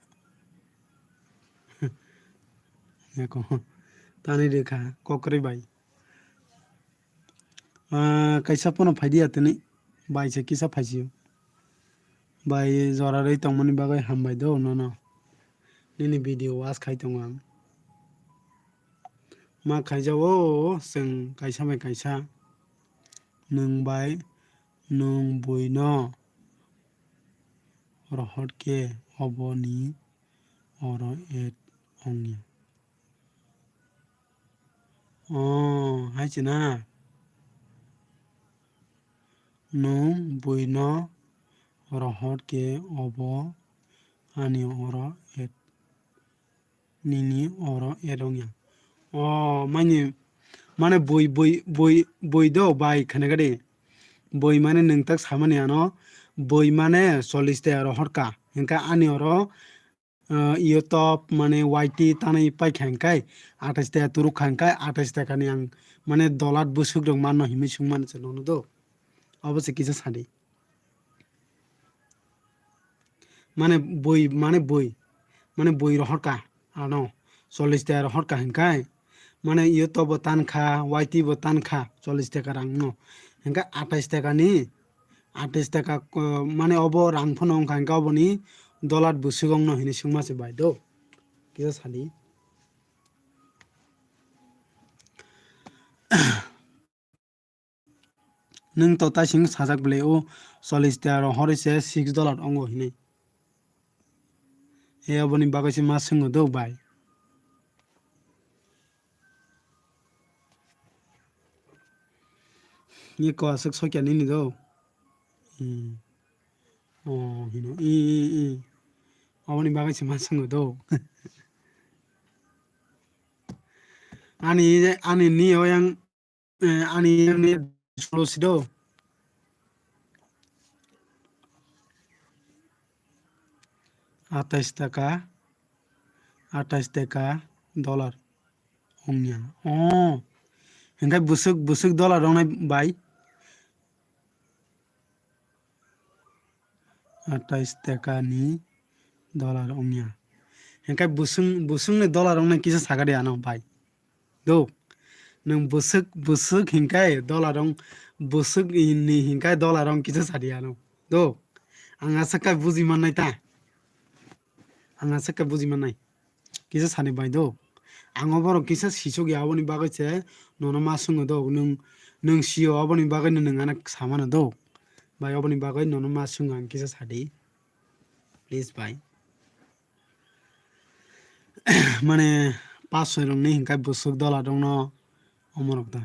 Eko. Tani rekha, kokri bai. Ah, kaisa phano phai di atini. Bai se kisa phaisio. Bai jora rwi tongmani bagwi hambai do nono. Nini video watch khai tongo ang. Ma khaijao chwng kaisa bai kaisa. Nwng bai nwng buino rohor khe oboni oro add ongya. Oh, hai se na. Nwng buino rohor khe obo ani oro add, nini oro add ongya. Oh, mani, mane bui, bui, bui, bui do bai khana gadi. Bui mane nwng tak samani ano. Bui mane chollish taka rohor ka. Hingkha ani oro ah, iyo top mane Y T tanwi paikha hingkai, athais taka turuk kha hingkai, athais taka ni ang mane dolat bwswk rok manno hinwi swngmani se nono do. Obo se kisa sadi. Mane bui, mane bui, mane bui rohor ka, ano, chollish taka rohor ka hingkai, mane iyo top bo tan kha, Y T bo tan kha, chollish taka rang no. Hingkai athais taka ni, athais taka ko-, mane obo rang phano wngkha hingke oboni dolat bwswk ongno hinwi swngma se bai do. Kisa sadi. Nwng to taising sajak bwlai o chollish ta rok horoi se six dollar ongo hinwi. E aboni bagwi se ma swngo do bai. Ni ko aswk sokya nini do. Hmm. Oh, hino. I, i, i. Aboni bagwi se ma swngo do. Ani, ani ni oyang, eh, ani ni solo sido. Atais taka, atais taka dollar ongya. Oh, hingkai bwswk, bwswk dollar ongnai bai. Atais taka ni dollar ongya. Hingkai bwswng, bwswng ni dollar ongnai kisa sakadi ano bai. Do. Nwng bwswk, bwswk hingkai dollar ong, bwswk ni hingkai dollar ong kisa sadi ano. Do. Ang aswk khe buji mannai ta. Ang aswk khe buji mannai. Kisa sani bai do. Ang oborok kisa sisok ya, aboni bagwi se nono ma swngo do. Nwng, nwng sio, aboni bagwi no nwng ano samano do. Bai, aboni bagwi nono ma swngo ang kisa sadi. Please bai. Mane, pas soi rok ni hingkai bwswk dollar rok no omorok da.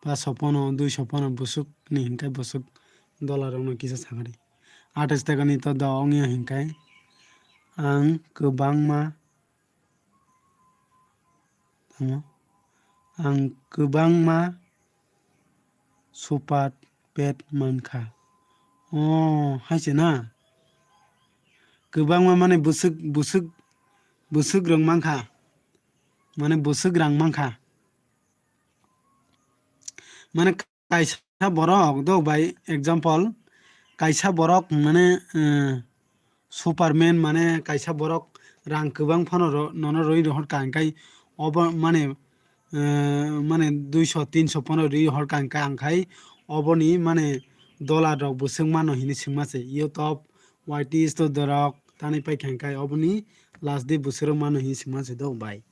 Pas so pono, dui so pono bwswk ni hingkai bwswk dollar rok no kisa sakadi. Atais taka ni to da ongya hingkai ang kwbangma tamo. Ang kwbangma super pet mankha. Oh, hai se na? Kwbangma mane bwswk, bwswk, bwswk rang mankha. Mane bwswk rang mankha. Mane kaisa borok, do bai example, kaisa borok mane, eh, Superman mane kaisa borok rang kwbang phano ro-, nono rwi rohor ka, hingkai obo mane, eh, mane dui so tin so phano rwi rohor ka, hingkai ang khai oboni mane dollar rok bwswk mano hinwi swngma se. YouTube, Y T Studio rok tani paikha, hingkai oboni last day bwswk rok mano hinwi swngma se do bai.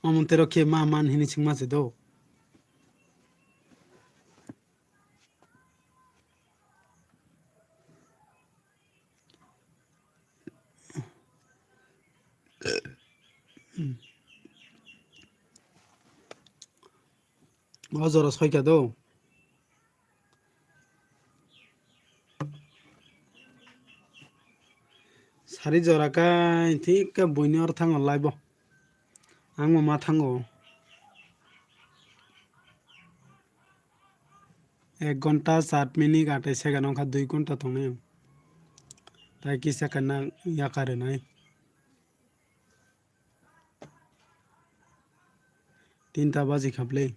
Omo tei rok khe ma man hinwi swngma se do. O jora soika do. Sari jora kai thik khe buini or thango live o. Ang bo ma thango. Ek ghonta, saat minute, atai second wngkha, dui ghonta tongnai ang. Tai kisa kana yakar nai. Tinta baji khaplei.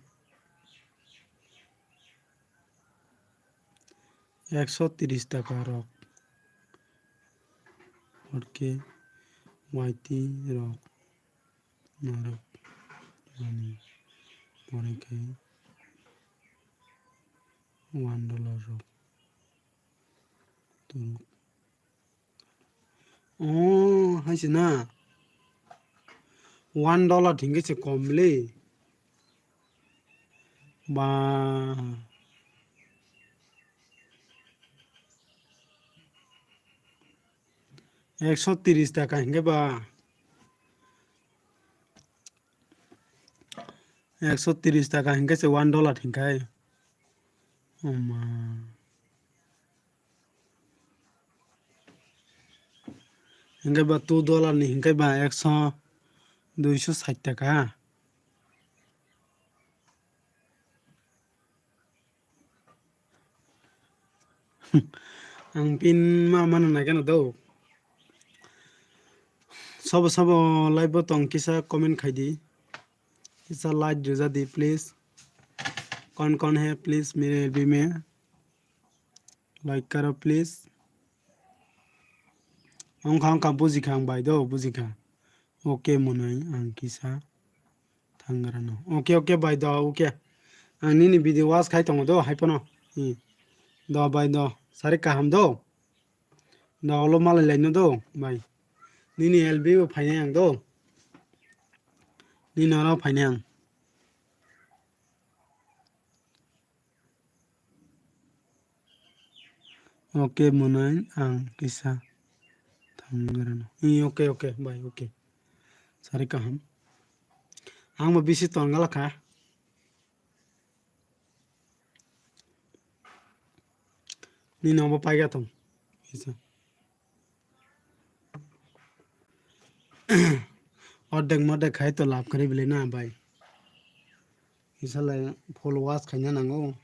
Ekso tris taka rok. Hor khe Y T rok. Norok. Ani. Pore khe one dollar rok. Turuk. Oh, hai se na. One dollar thingke se kom le. Ba. Ekso tris taka hingke ba. Ekso tris taka hingke se one dollar hingkai. Oma. Hingke ba two dollar ni hingke ba ekso, duiso sait taka. Ang pin ma mano nai keno do. Sobo sobo live bo tong kisa comment khai di. Kisa like rwja di please. Kon kon hai please mere L B me like karo please. Ongkha ongkha bujikha ang bai do bujikha. Okay mwnwi ang kisa thangrano. Okay okay bai do okay. Ang nini video watch khai tongo do hai pono. Hmm. Do bai do sari kaham do. Do olo malai laino do bai. Nini L B bo phainai ang do. Nini oro phainai ang. Okay, mwnai ang kisa thangwi rwno. Ee, okay, okay, bai, okay. Sari kaham. Ang bo bisi tongla kha. Nini obo paikha tong. Kisa. Ordek mordek khai to lab kari bile na bai. Kisa lai followers khaina nango.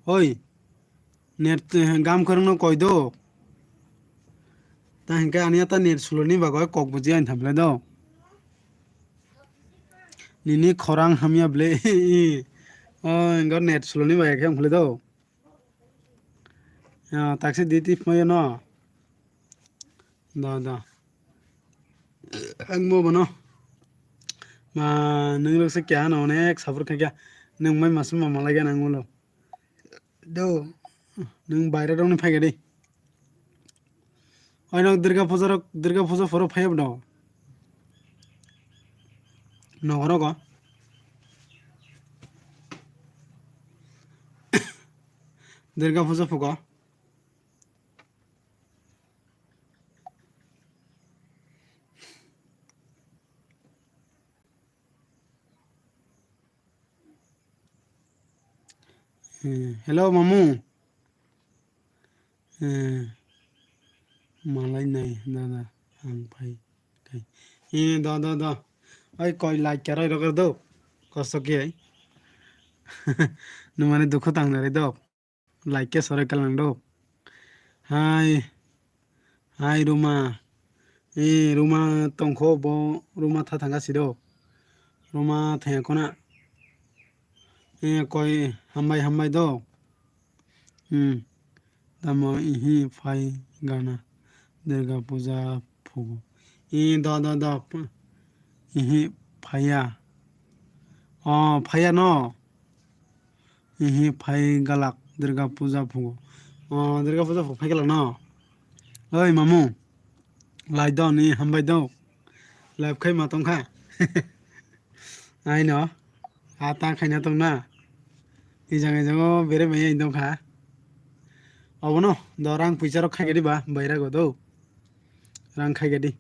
Oi, net, eh, gam kwrwngno koi do. Ta hinkhe ani ta net suloni bagwi kok buji ani thamle do. Nini khorang hamya ble. O, ingo net suloni bagwi khe wngkhle do. Ah, taksi di tip mayo no. Da, da. Ang mo bono. Ma, nung rok se kya no onek sabur kha kya. Nung mai masma malai gana ngulo. Do, nung baire rok ni phai gadi. Oino Durga Puja rok, Durga Puja phoro phai abdo. Nogoro go. Durga Puja phugo. Hmm, hello, mamu. Hmm, malai nai, dada, ang phai kai. Eh, da, da, da. Oi, koi like kerai rogar do. Kosto ki ai. Numani dukhu tang nari do. Like ke sore kalang do. Hai. Hai Ruma. Eh, Ruma tongkho bo Ruma tha thanga sido. Ruma thaya kona. Eh, koi hambai hambai do. Hmm. Tamo ihi phai gana. Durga Puja phugo. Eh, do, do, do. Ihi phaya. Oh, phaya no. Ihi phai galak Durga Puja phugo. Oh, Durga Puja phugo phai galak no. Oi mamu. Lai do ni hambai do. Live khai ma tong kha. Ai no. A ta khai na tong na. Ijang ijang o bere mai ai dong kha. Obono do rang puisa rok khai gadi ba baira go do. Rang khai gadi.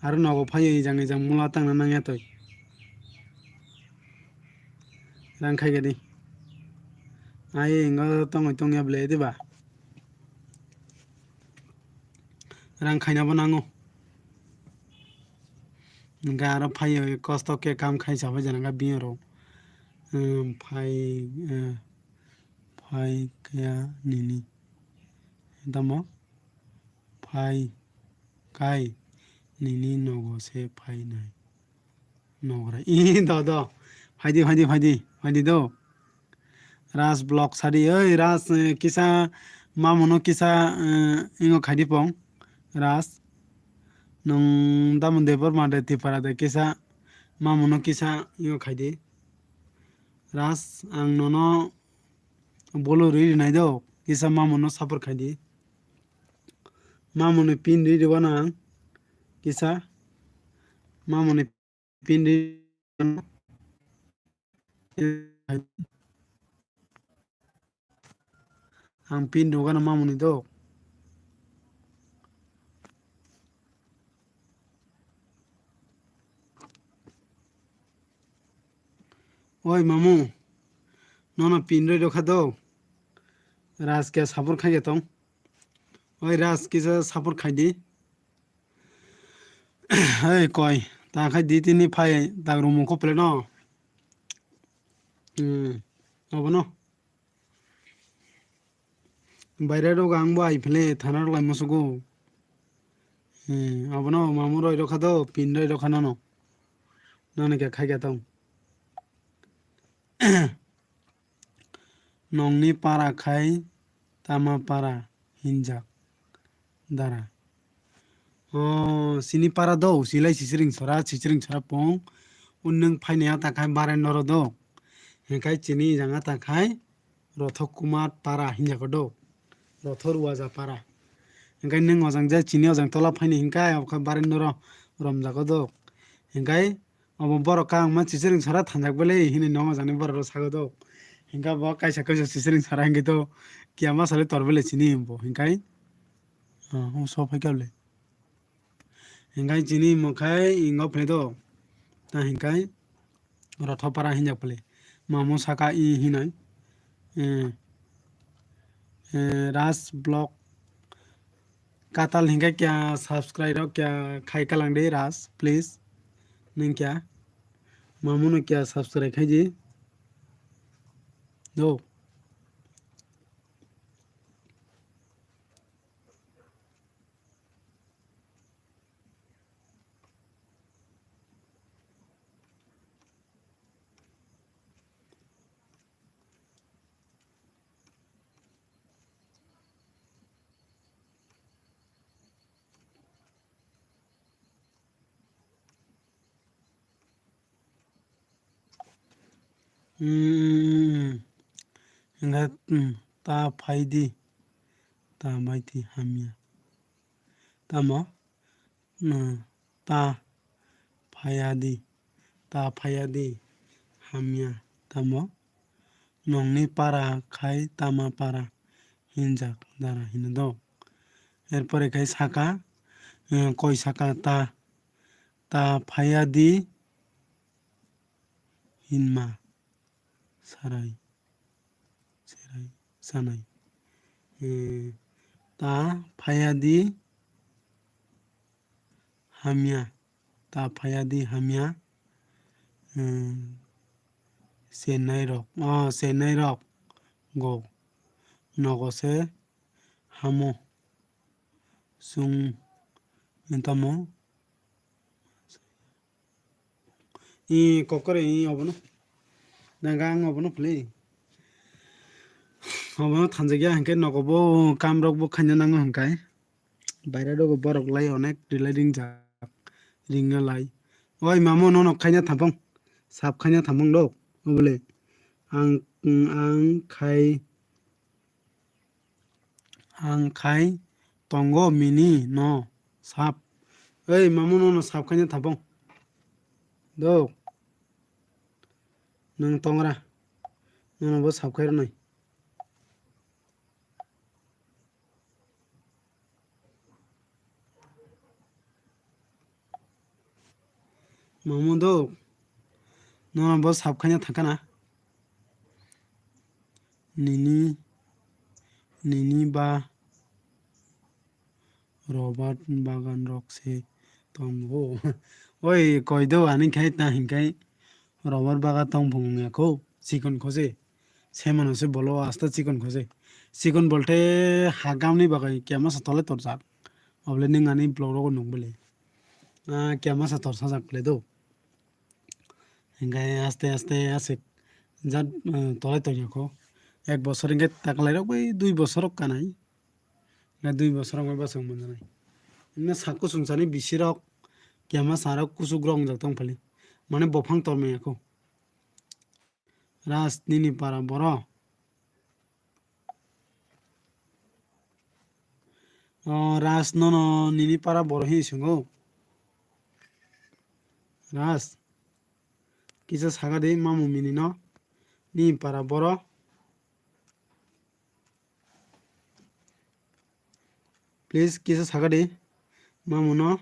Aro nogo phai ijang ijang mula tang na nang ya toi. Rang khai gadi. Ai ingo tongoi tong ya ble di ba. Rang khaina bo nango. Hingke aro phai kosto ke kam khai sabai jana ga biyo rok. Hmm, phai, eh, phai kaya nini. Tamo phai kai nini nogo se phai nai. Nogra. Ih, do, do. Phaidi, phaidi, phaidi. Phaidi do. Ras vlog sadi. Oi, Ras, eh, kisa mamuno kisa, eh, ingo khaidi pong. Ras. Nung damun de Borma de Tipra de kisa mamuno kisa ingo khaidi. Ras, ang nono bolo ri rinai do. Kisa mamuno support khaidi. Mamuni pin ri riwano ang. Kisa. Mamuni pin ri ang pin rwgano mamuni do. Oi mamu, nono pin rwi rwkha do. Ras khe support khai tong. Oi Ras kisa support khai di. Hei koi, ta khai di tini phai ta rumo ko pele no. Hmm, abono. Baire rok ang bo ai phele thana rok lai musugo. Hmm, abono mamu roi rokha do, pin roi rokha nano. Nani khe khai khe tong. Nongni para khai tama para hinjak dara. O, sini para do, silai sisiring sora, sisiring sora pong. Unnung phainaya ta khai Barendoro do. Hingkai chini janga ta khai Rothok Kumar para hinjak do. Rotho Ruwaja para. Hingkai nung ojang je chini ojang tola phaini hingkai, obo khai Barendoro romjago do. Hingkai Obo borok kangma chichiring sara thanjak bele hini nongo jani borok rok sago do. Hingke bo kaisa kaisa chichiring sara hingke to kiyama sale tor bele chini himbo hingkai. Ah, o so phai kable. Hingkai chini mokhai ingo phai do. Ta hingkai rotho para hinjak bele. Mamo saka i hinai. Eh, eh, Ras Block Katal hingke kya subscribe rok kya khai kalang de Ras, please. Nung kya? Mamuno kya subscribe khai di. Do. Hmm, hmm, hmm, hmm. Hingkhe, hmm, ta phaidi, ta maiti hamya. Tamo? Hmm, ta phayadi, ta phayadi hamya. Tamo? Nongni para khai tama para hinjak dara hino do. Erpore khai saka, eh, koi saka ta, ta phayadi hinma sarai, serai, sanai. Eh, ta phayadi hamya, ta phayadi hamya, eh, chenai rok, oh, chenai rok go, nogo se hamo, sung, tamo, I kokore i obono. Nang ang obono phle. Obono thanjakya hwnkhe nogo bo kam rok bo khaina nango hwnkhe. Baira dogo borok lai onek rilai ringjak. Ringna lai. Oi mamo nono khaina thampong. Sap khaina thampong do. Obole. Ang, ang khai Ang khai tongo mini no sap. Ei, mamu no no sap khaina thapong. Do. Nang tongra. Nono bo sap khai rwnai. Mamu do. Nono bo sap khaina thangkana. Nini, nini ba Robert bagan rok se tongo. Oi, koi do ani khai ta hinkai Robert bagan tong phung ya kho, chikon kho se. Semano se bolo asta chikon kho se. Chikon bolte ha gamni bagai kema sa tole torjak. Obole ning ani blog rogo nung bole. Ah, kema sa tor sajak le do. Hinkai aste aste aswk jat, eh, tolai tongya kho. Ek bosor hinkai taklairok bai dui bosor rok kanai. Hinkai dui bosor rok bai bachung manjanai. Himne sak kusung sani bisirok kema sarok kuchuk rok wngjak tong phali. Mane bophang tormaya kho. Ras nini para boro. O Ras nono nini para boro hi swngo. Ras. Kisa saka di mamu mini no. Ni para boro. Please kisa saka di mamu no.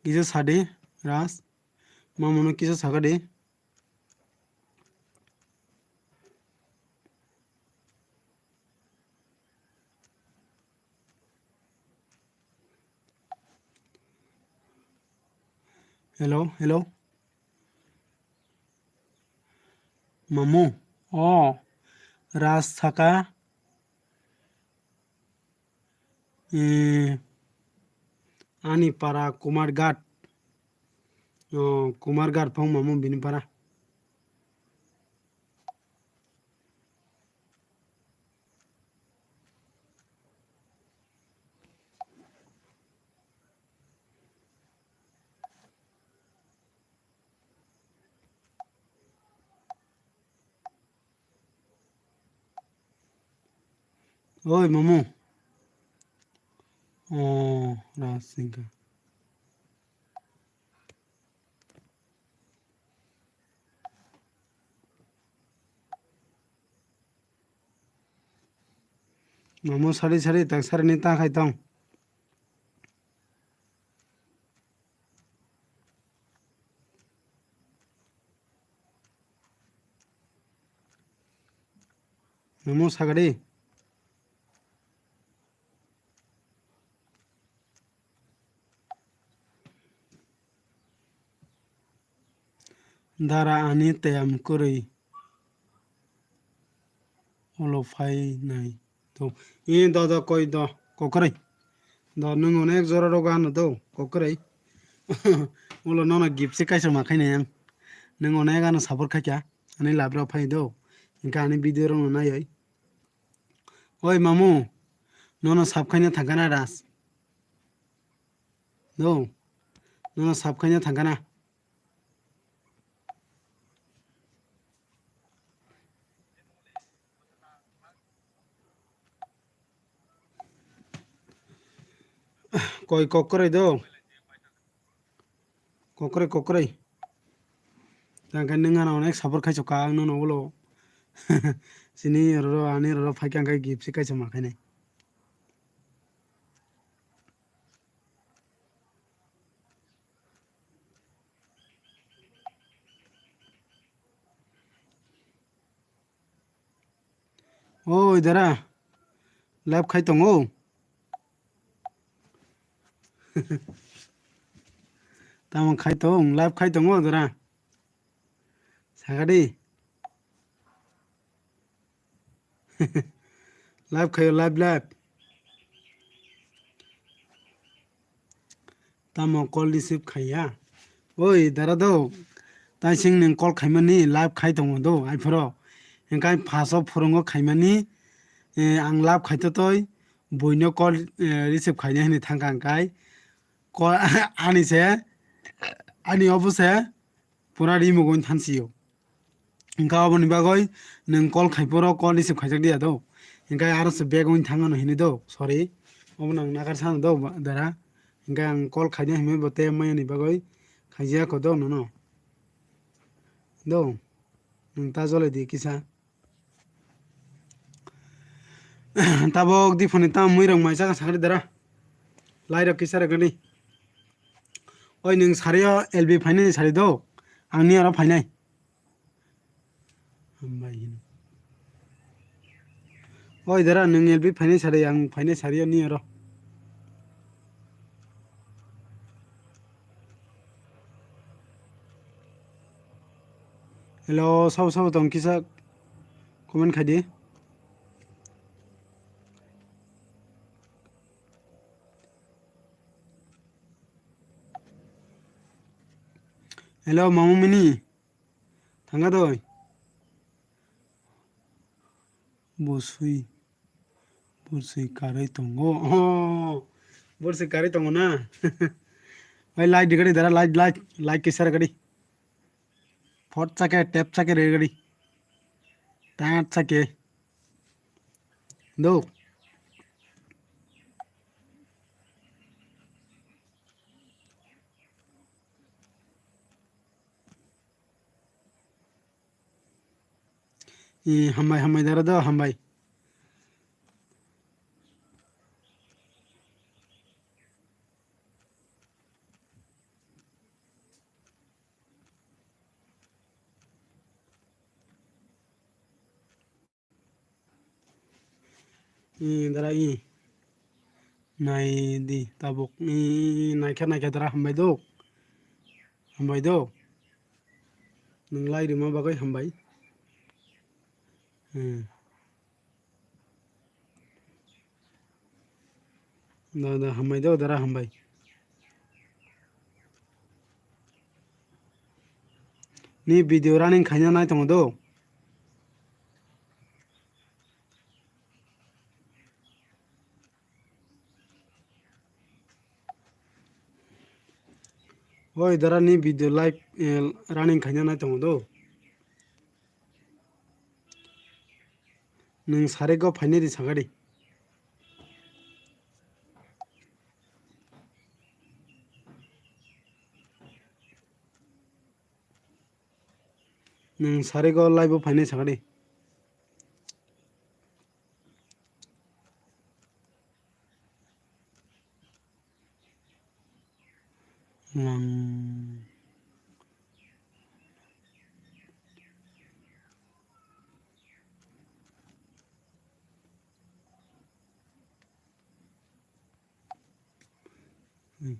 Kisa sadi Ras. Mamu no kisa saka di. Hello, hello. Mamu, o, Ras saka, eh, ani para Kumar Ghat, o, Kumar Ghat phang mamu bini para. Oi, mamu. Oh, Ras singka. Mamu sari sari tak sari ni ta khai tong. Mamu sagadi. Dara ani tayam kwrwi ulo phai nai. To, i do do koi do, kokroi. Do, nwng onek jora rogo ano do, kokroi. Ulo nono gift se kaisa ma khainai ang. Nwng onek ano support khaikha, ani live rok phai do. Hinkhe ani video rok no naioi. Oi mamu, nono sap khaina thangkha na Ras? Do. Nwng sap khaina thangkha na. Koi kokroi do. Kokroi, kokroi. Tangkhe nwng ano onek support khaisokha, ang nono ulo. Chini roro, ani roro phaikha, hwnkhe gift se kaisa ma khainai. Oi dara, live khai tongo. Tamo khai tong, live khai tongo dara. Sakadi. Live khayo, live, live. Tamo call receive khaiya? Oi, dara do, taising nwng call khaimani live khai tongo do, aiphoro. Hingkai phaso phurungo khaimani, eh, ang live khaito toi, buino call, eh, receive khaina hini thangkha hingkai. Call ani se, ani obo se, pura rimugwi thansiyo. Hingkha oboni bagwi nwng call khai phoro call receive khaijak diya do. Hingkha aro se bag wng thang ano hini do. Sorry. Obo nang nakar sano do ba-, dara. Hingkha ang call khaina himwi bo te maya ni bagwi khaijak ko do nono. Do. Nwng ta jole di kisa. Tabok diphani tam mui rok mai chakha sakri dara. Lai rok kisa rok gani. Oi nwng sari o L B phainai sari do. Ang ni aro phainai. Hambai hino. Oi dara, nwng L B phainai sari, ang phainai sari ani oro. Hello, sabo sabo tong kisa comment khai di. Hello, mamu mini. Thangkha doi. Bosui. Bosui karwi tongo. Oh, bosui karwi tongo na? Bai like di gadi dara, like, like, like kisa gadi. Phot sake, tap sake re gadi. Tat sake. Do. Eh, hambai, hambai, dara do, hambai. Eh, dara, eh. Nai di tabuk. Eh, naikha, naikha, dara, hambai do. Hambai do. Nwng lai rima bagwi hambai. Hmm. Da, da, hambai do, dara, hambai. Ni video running khaina nai tongo do. Oi, dara ni video live, eh, running khaina nai tongo do. Nwng sari go phainai di sakadi. Nwng sari go live o phainai sakadi. Nwng Hmm.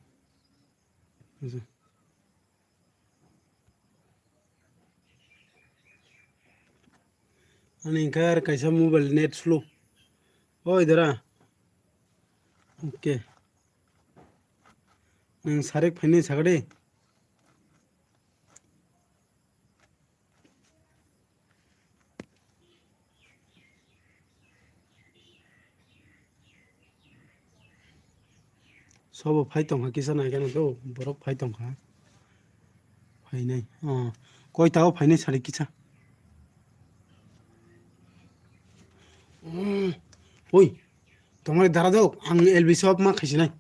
Ani hwnkhe ar kaisa mobile net slow. Oi dara. Okay. Nwng sarik phainai sakadi. Thobo phai tongkha kisa naikhe no do, borok phai tongkha. Phainai. Oh, koita o phainai sari kisa. Mm. Oi, tongmani dara do, ang L B shop ma khaisinai.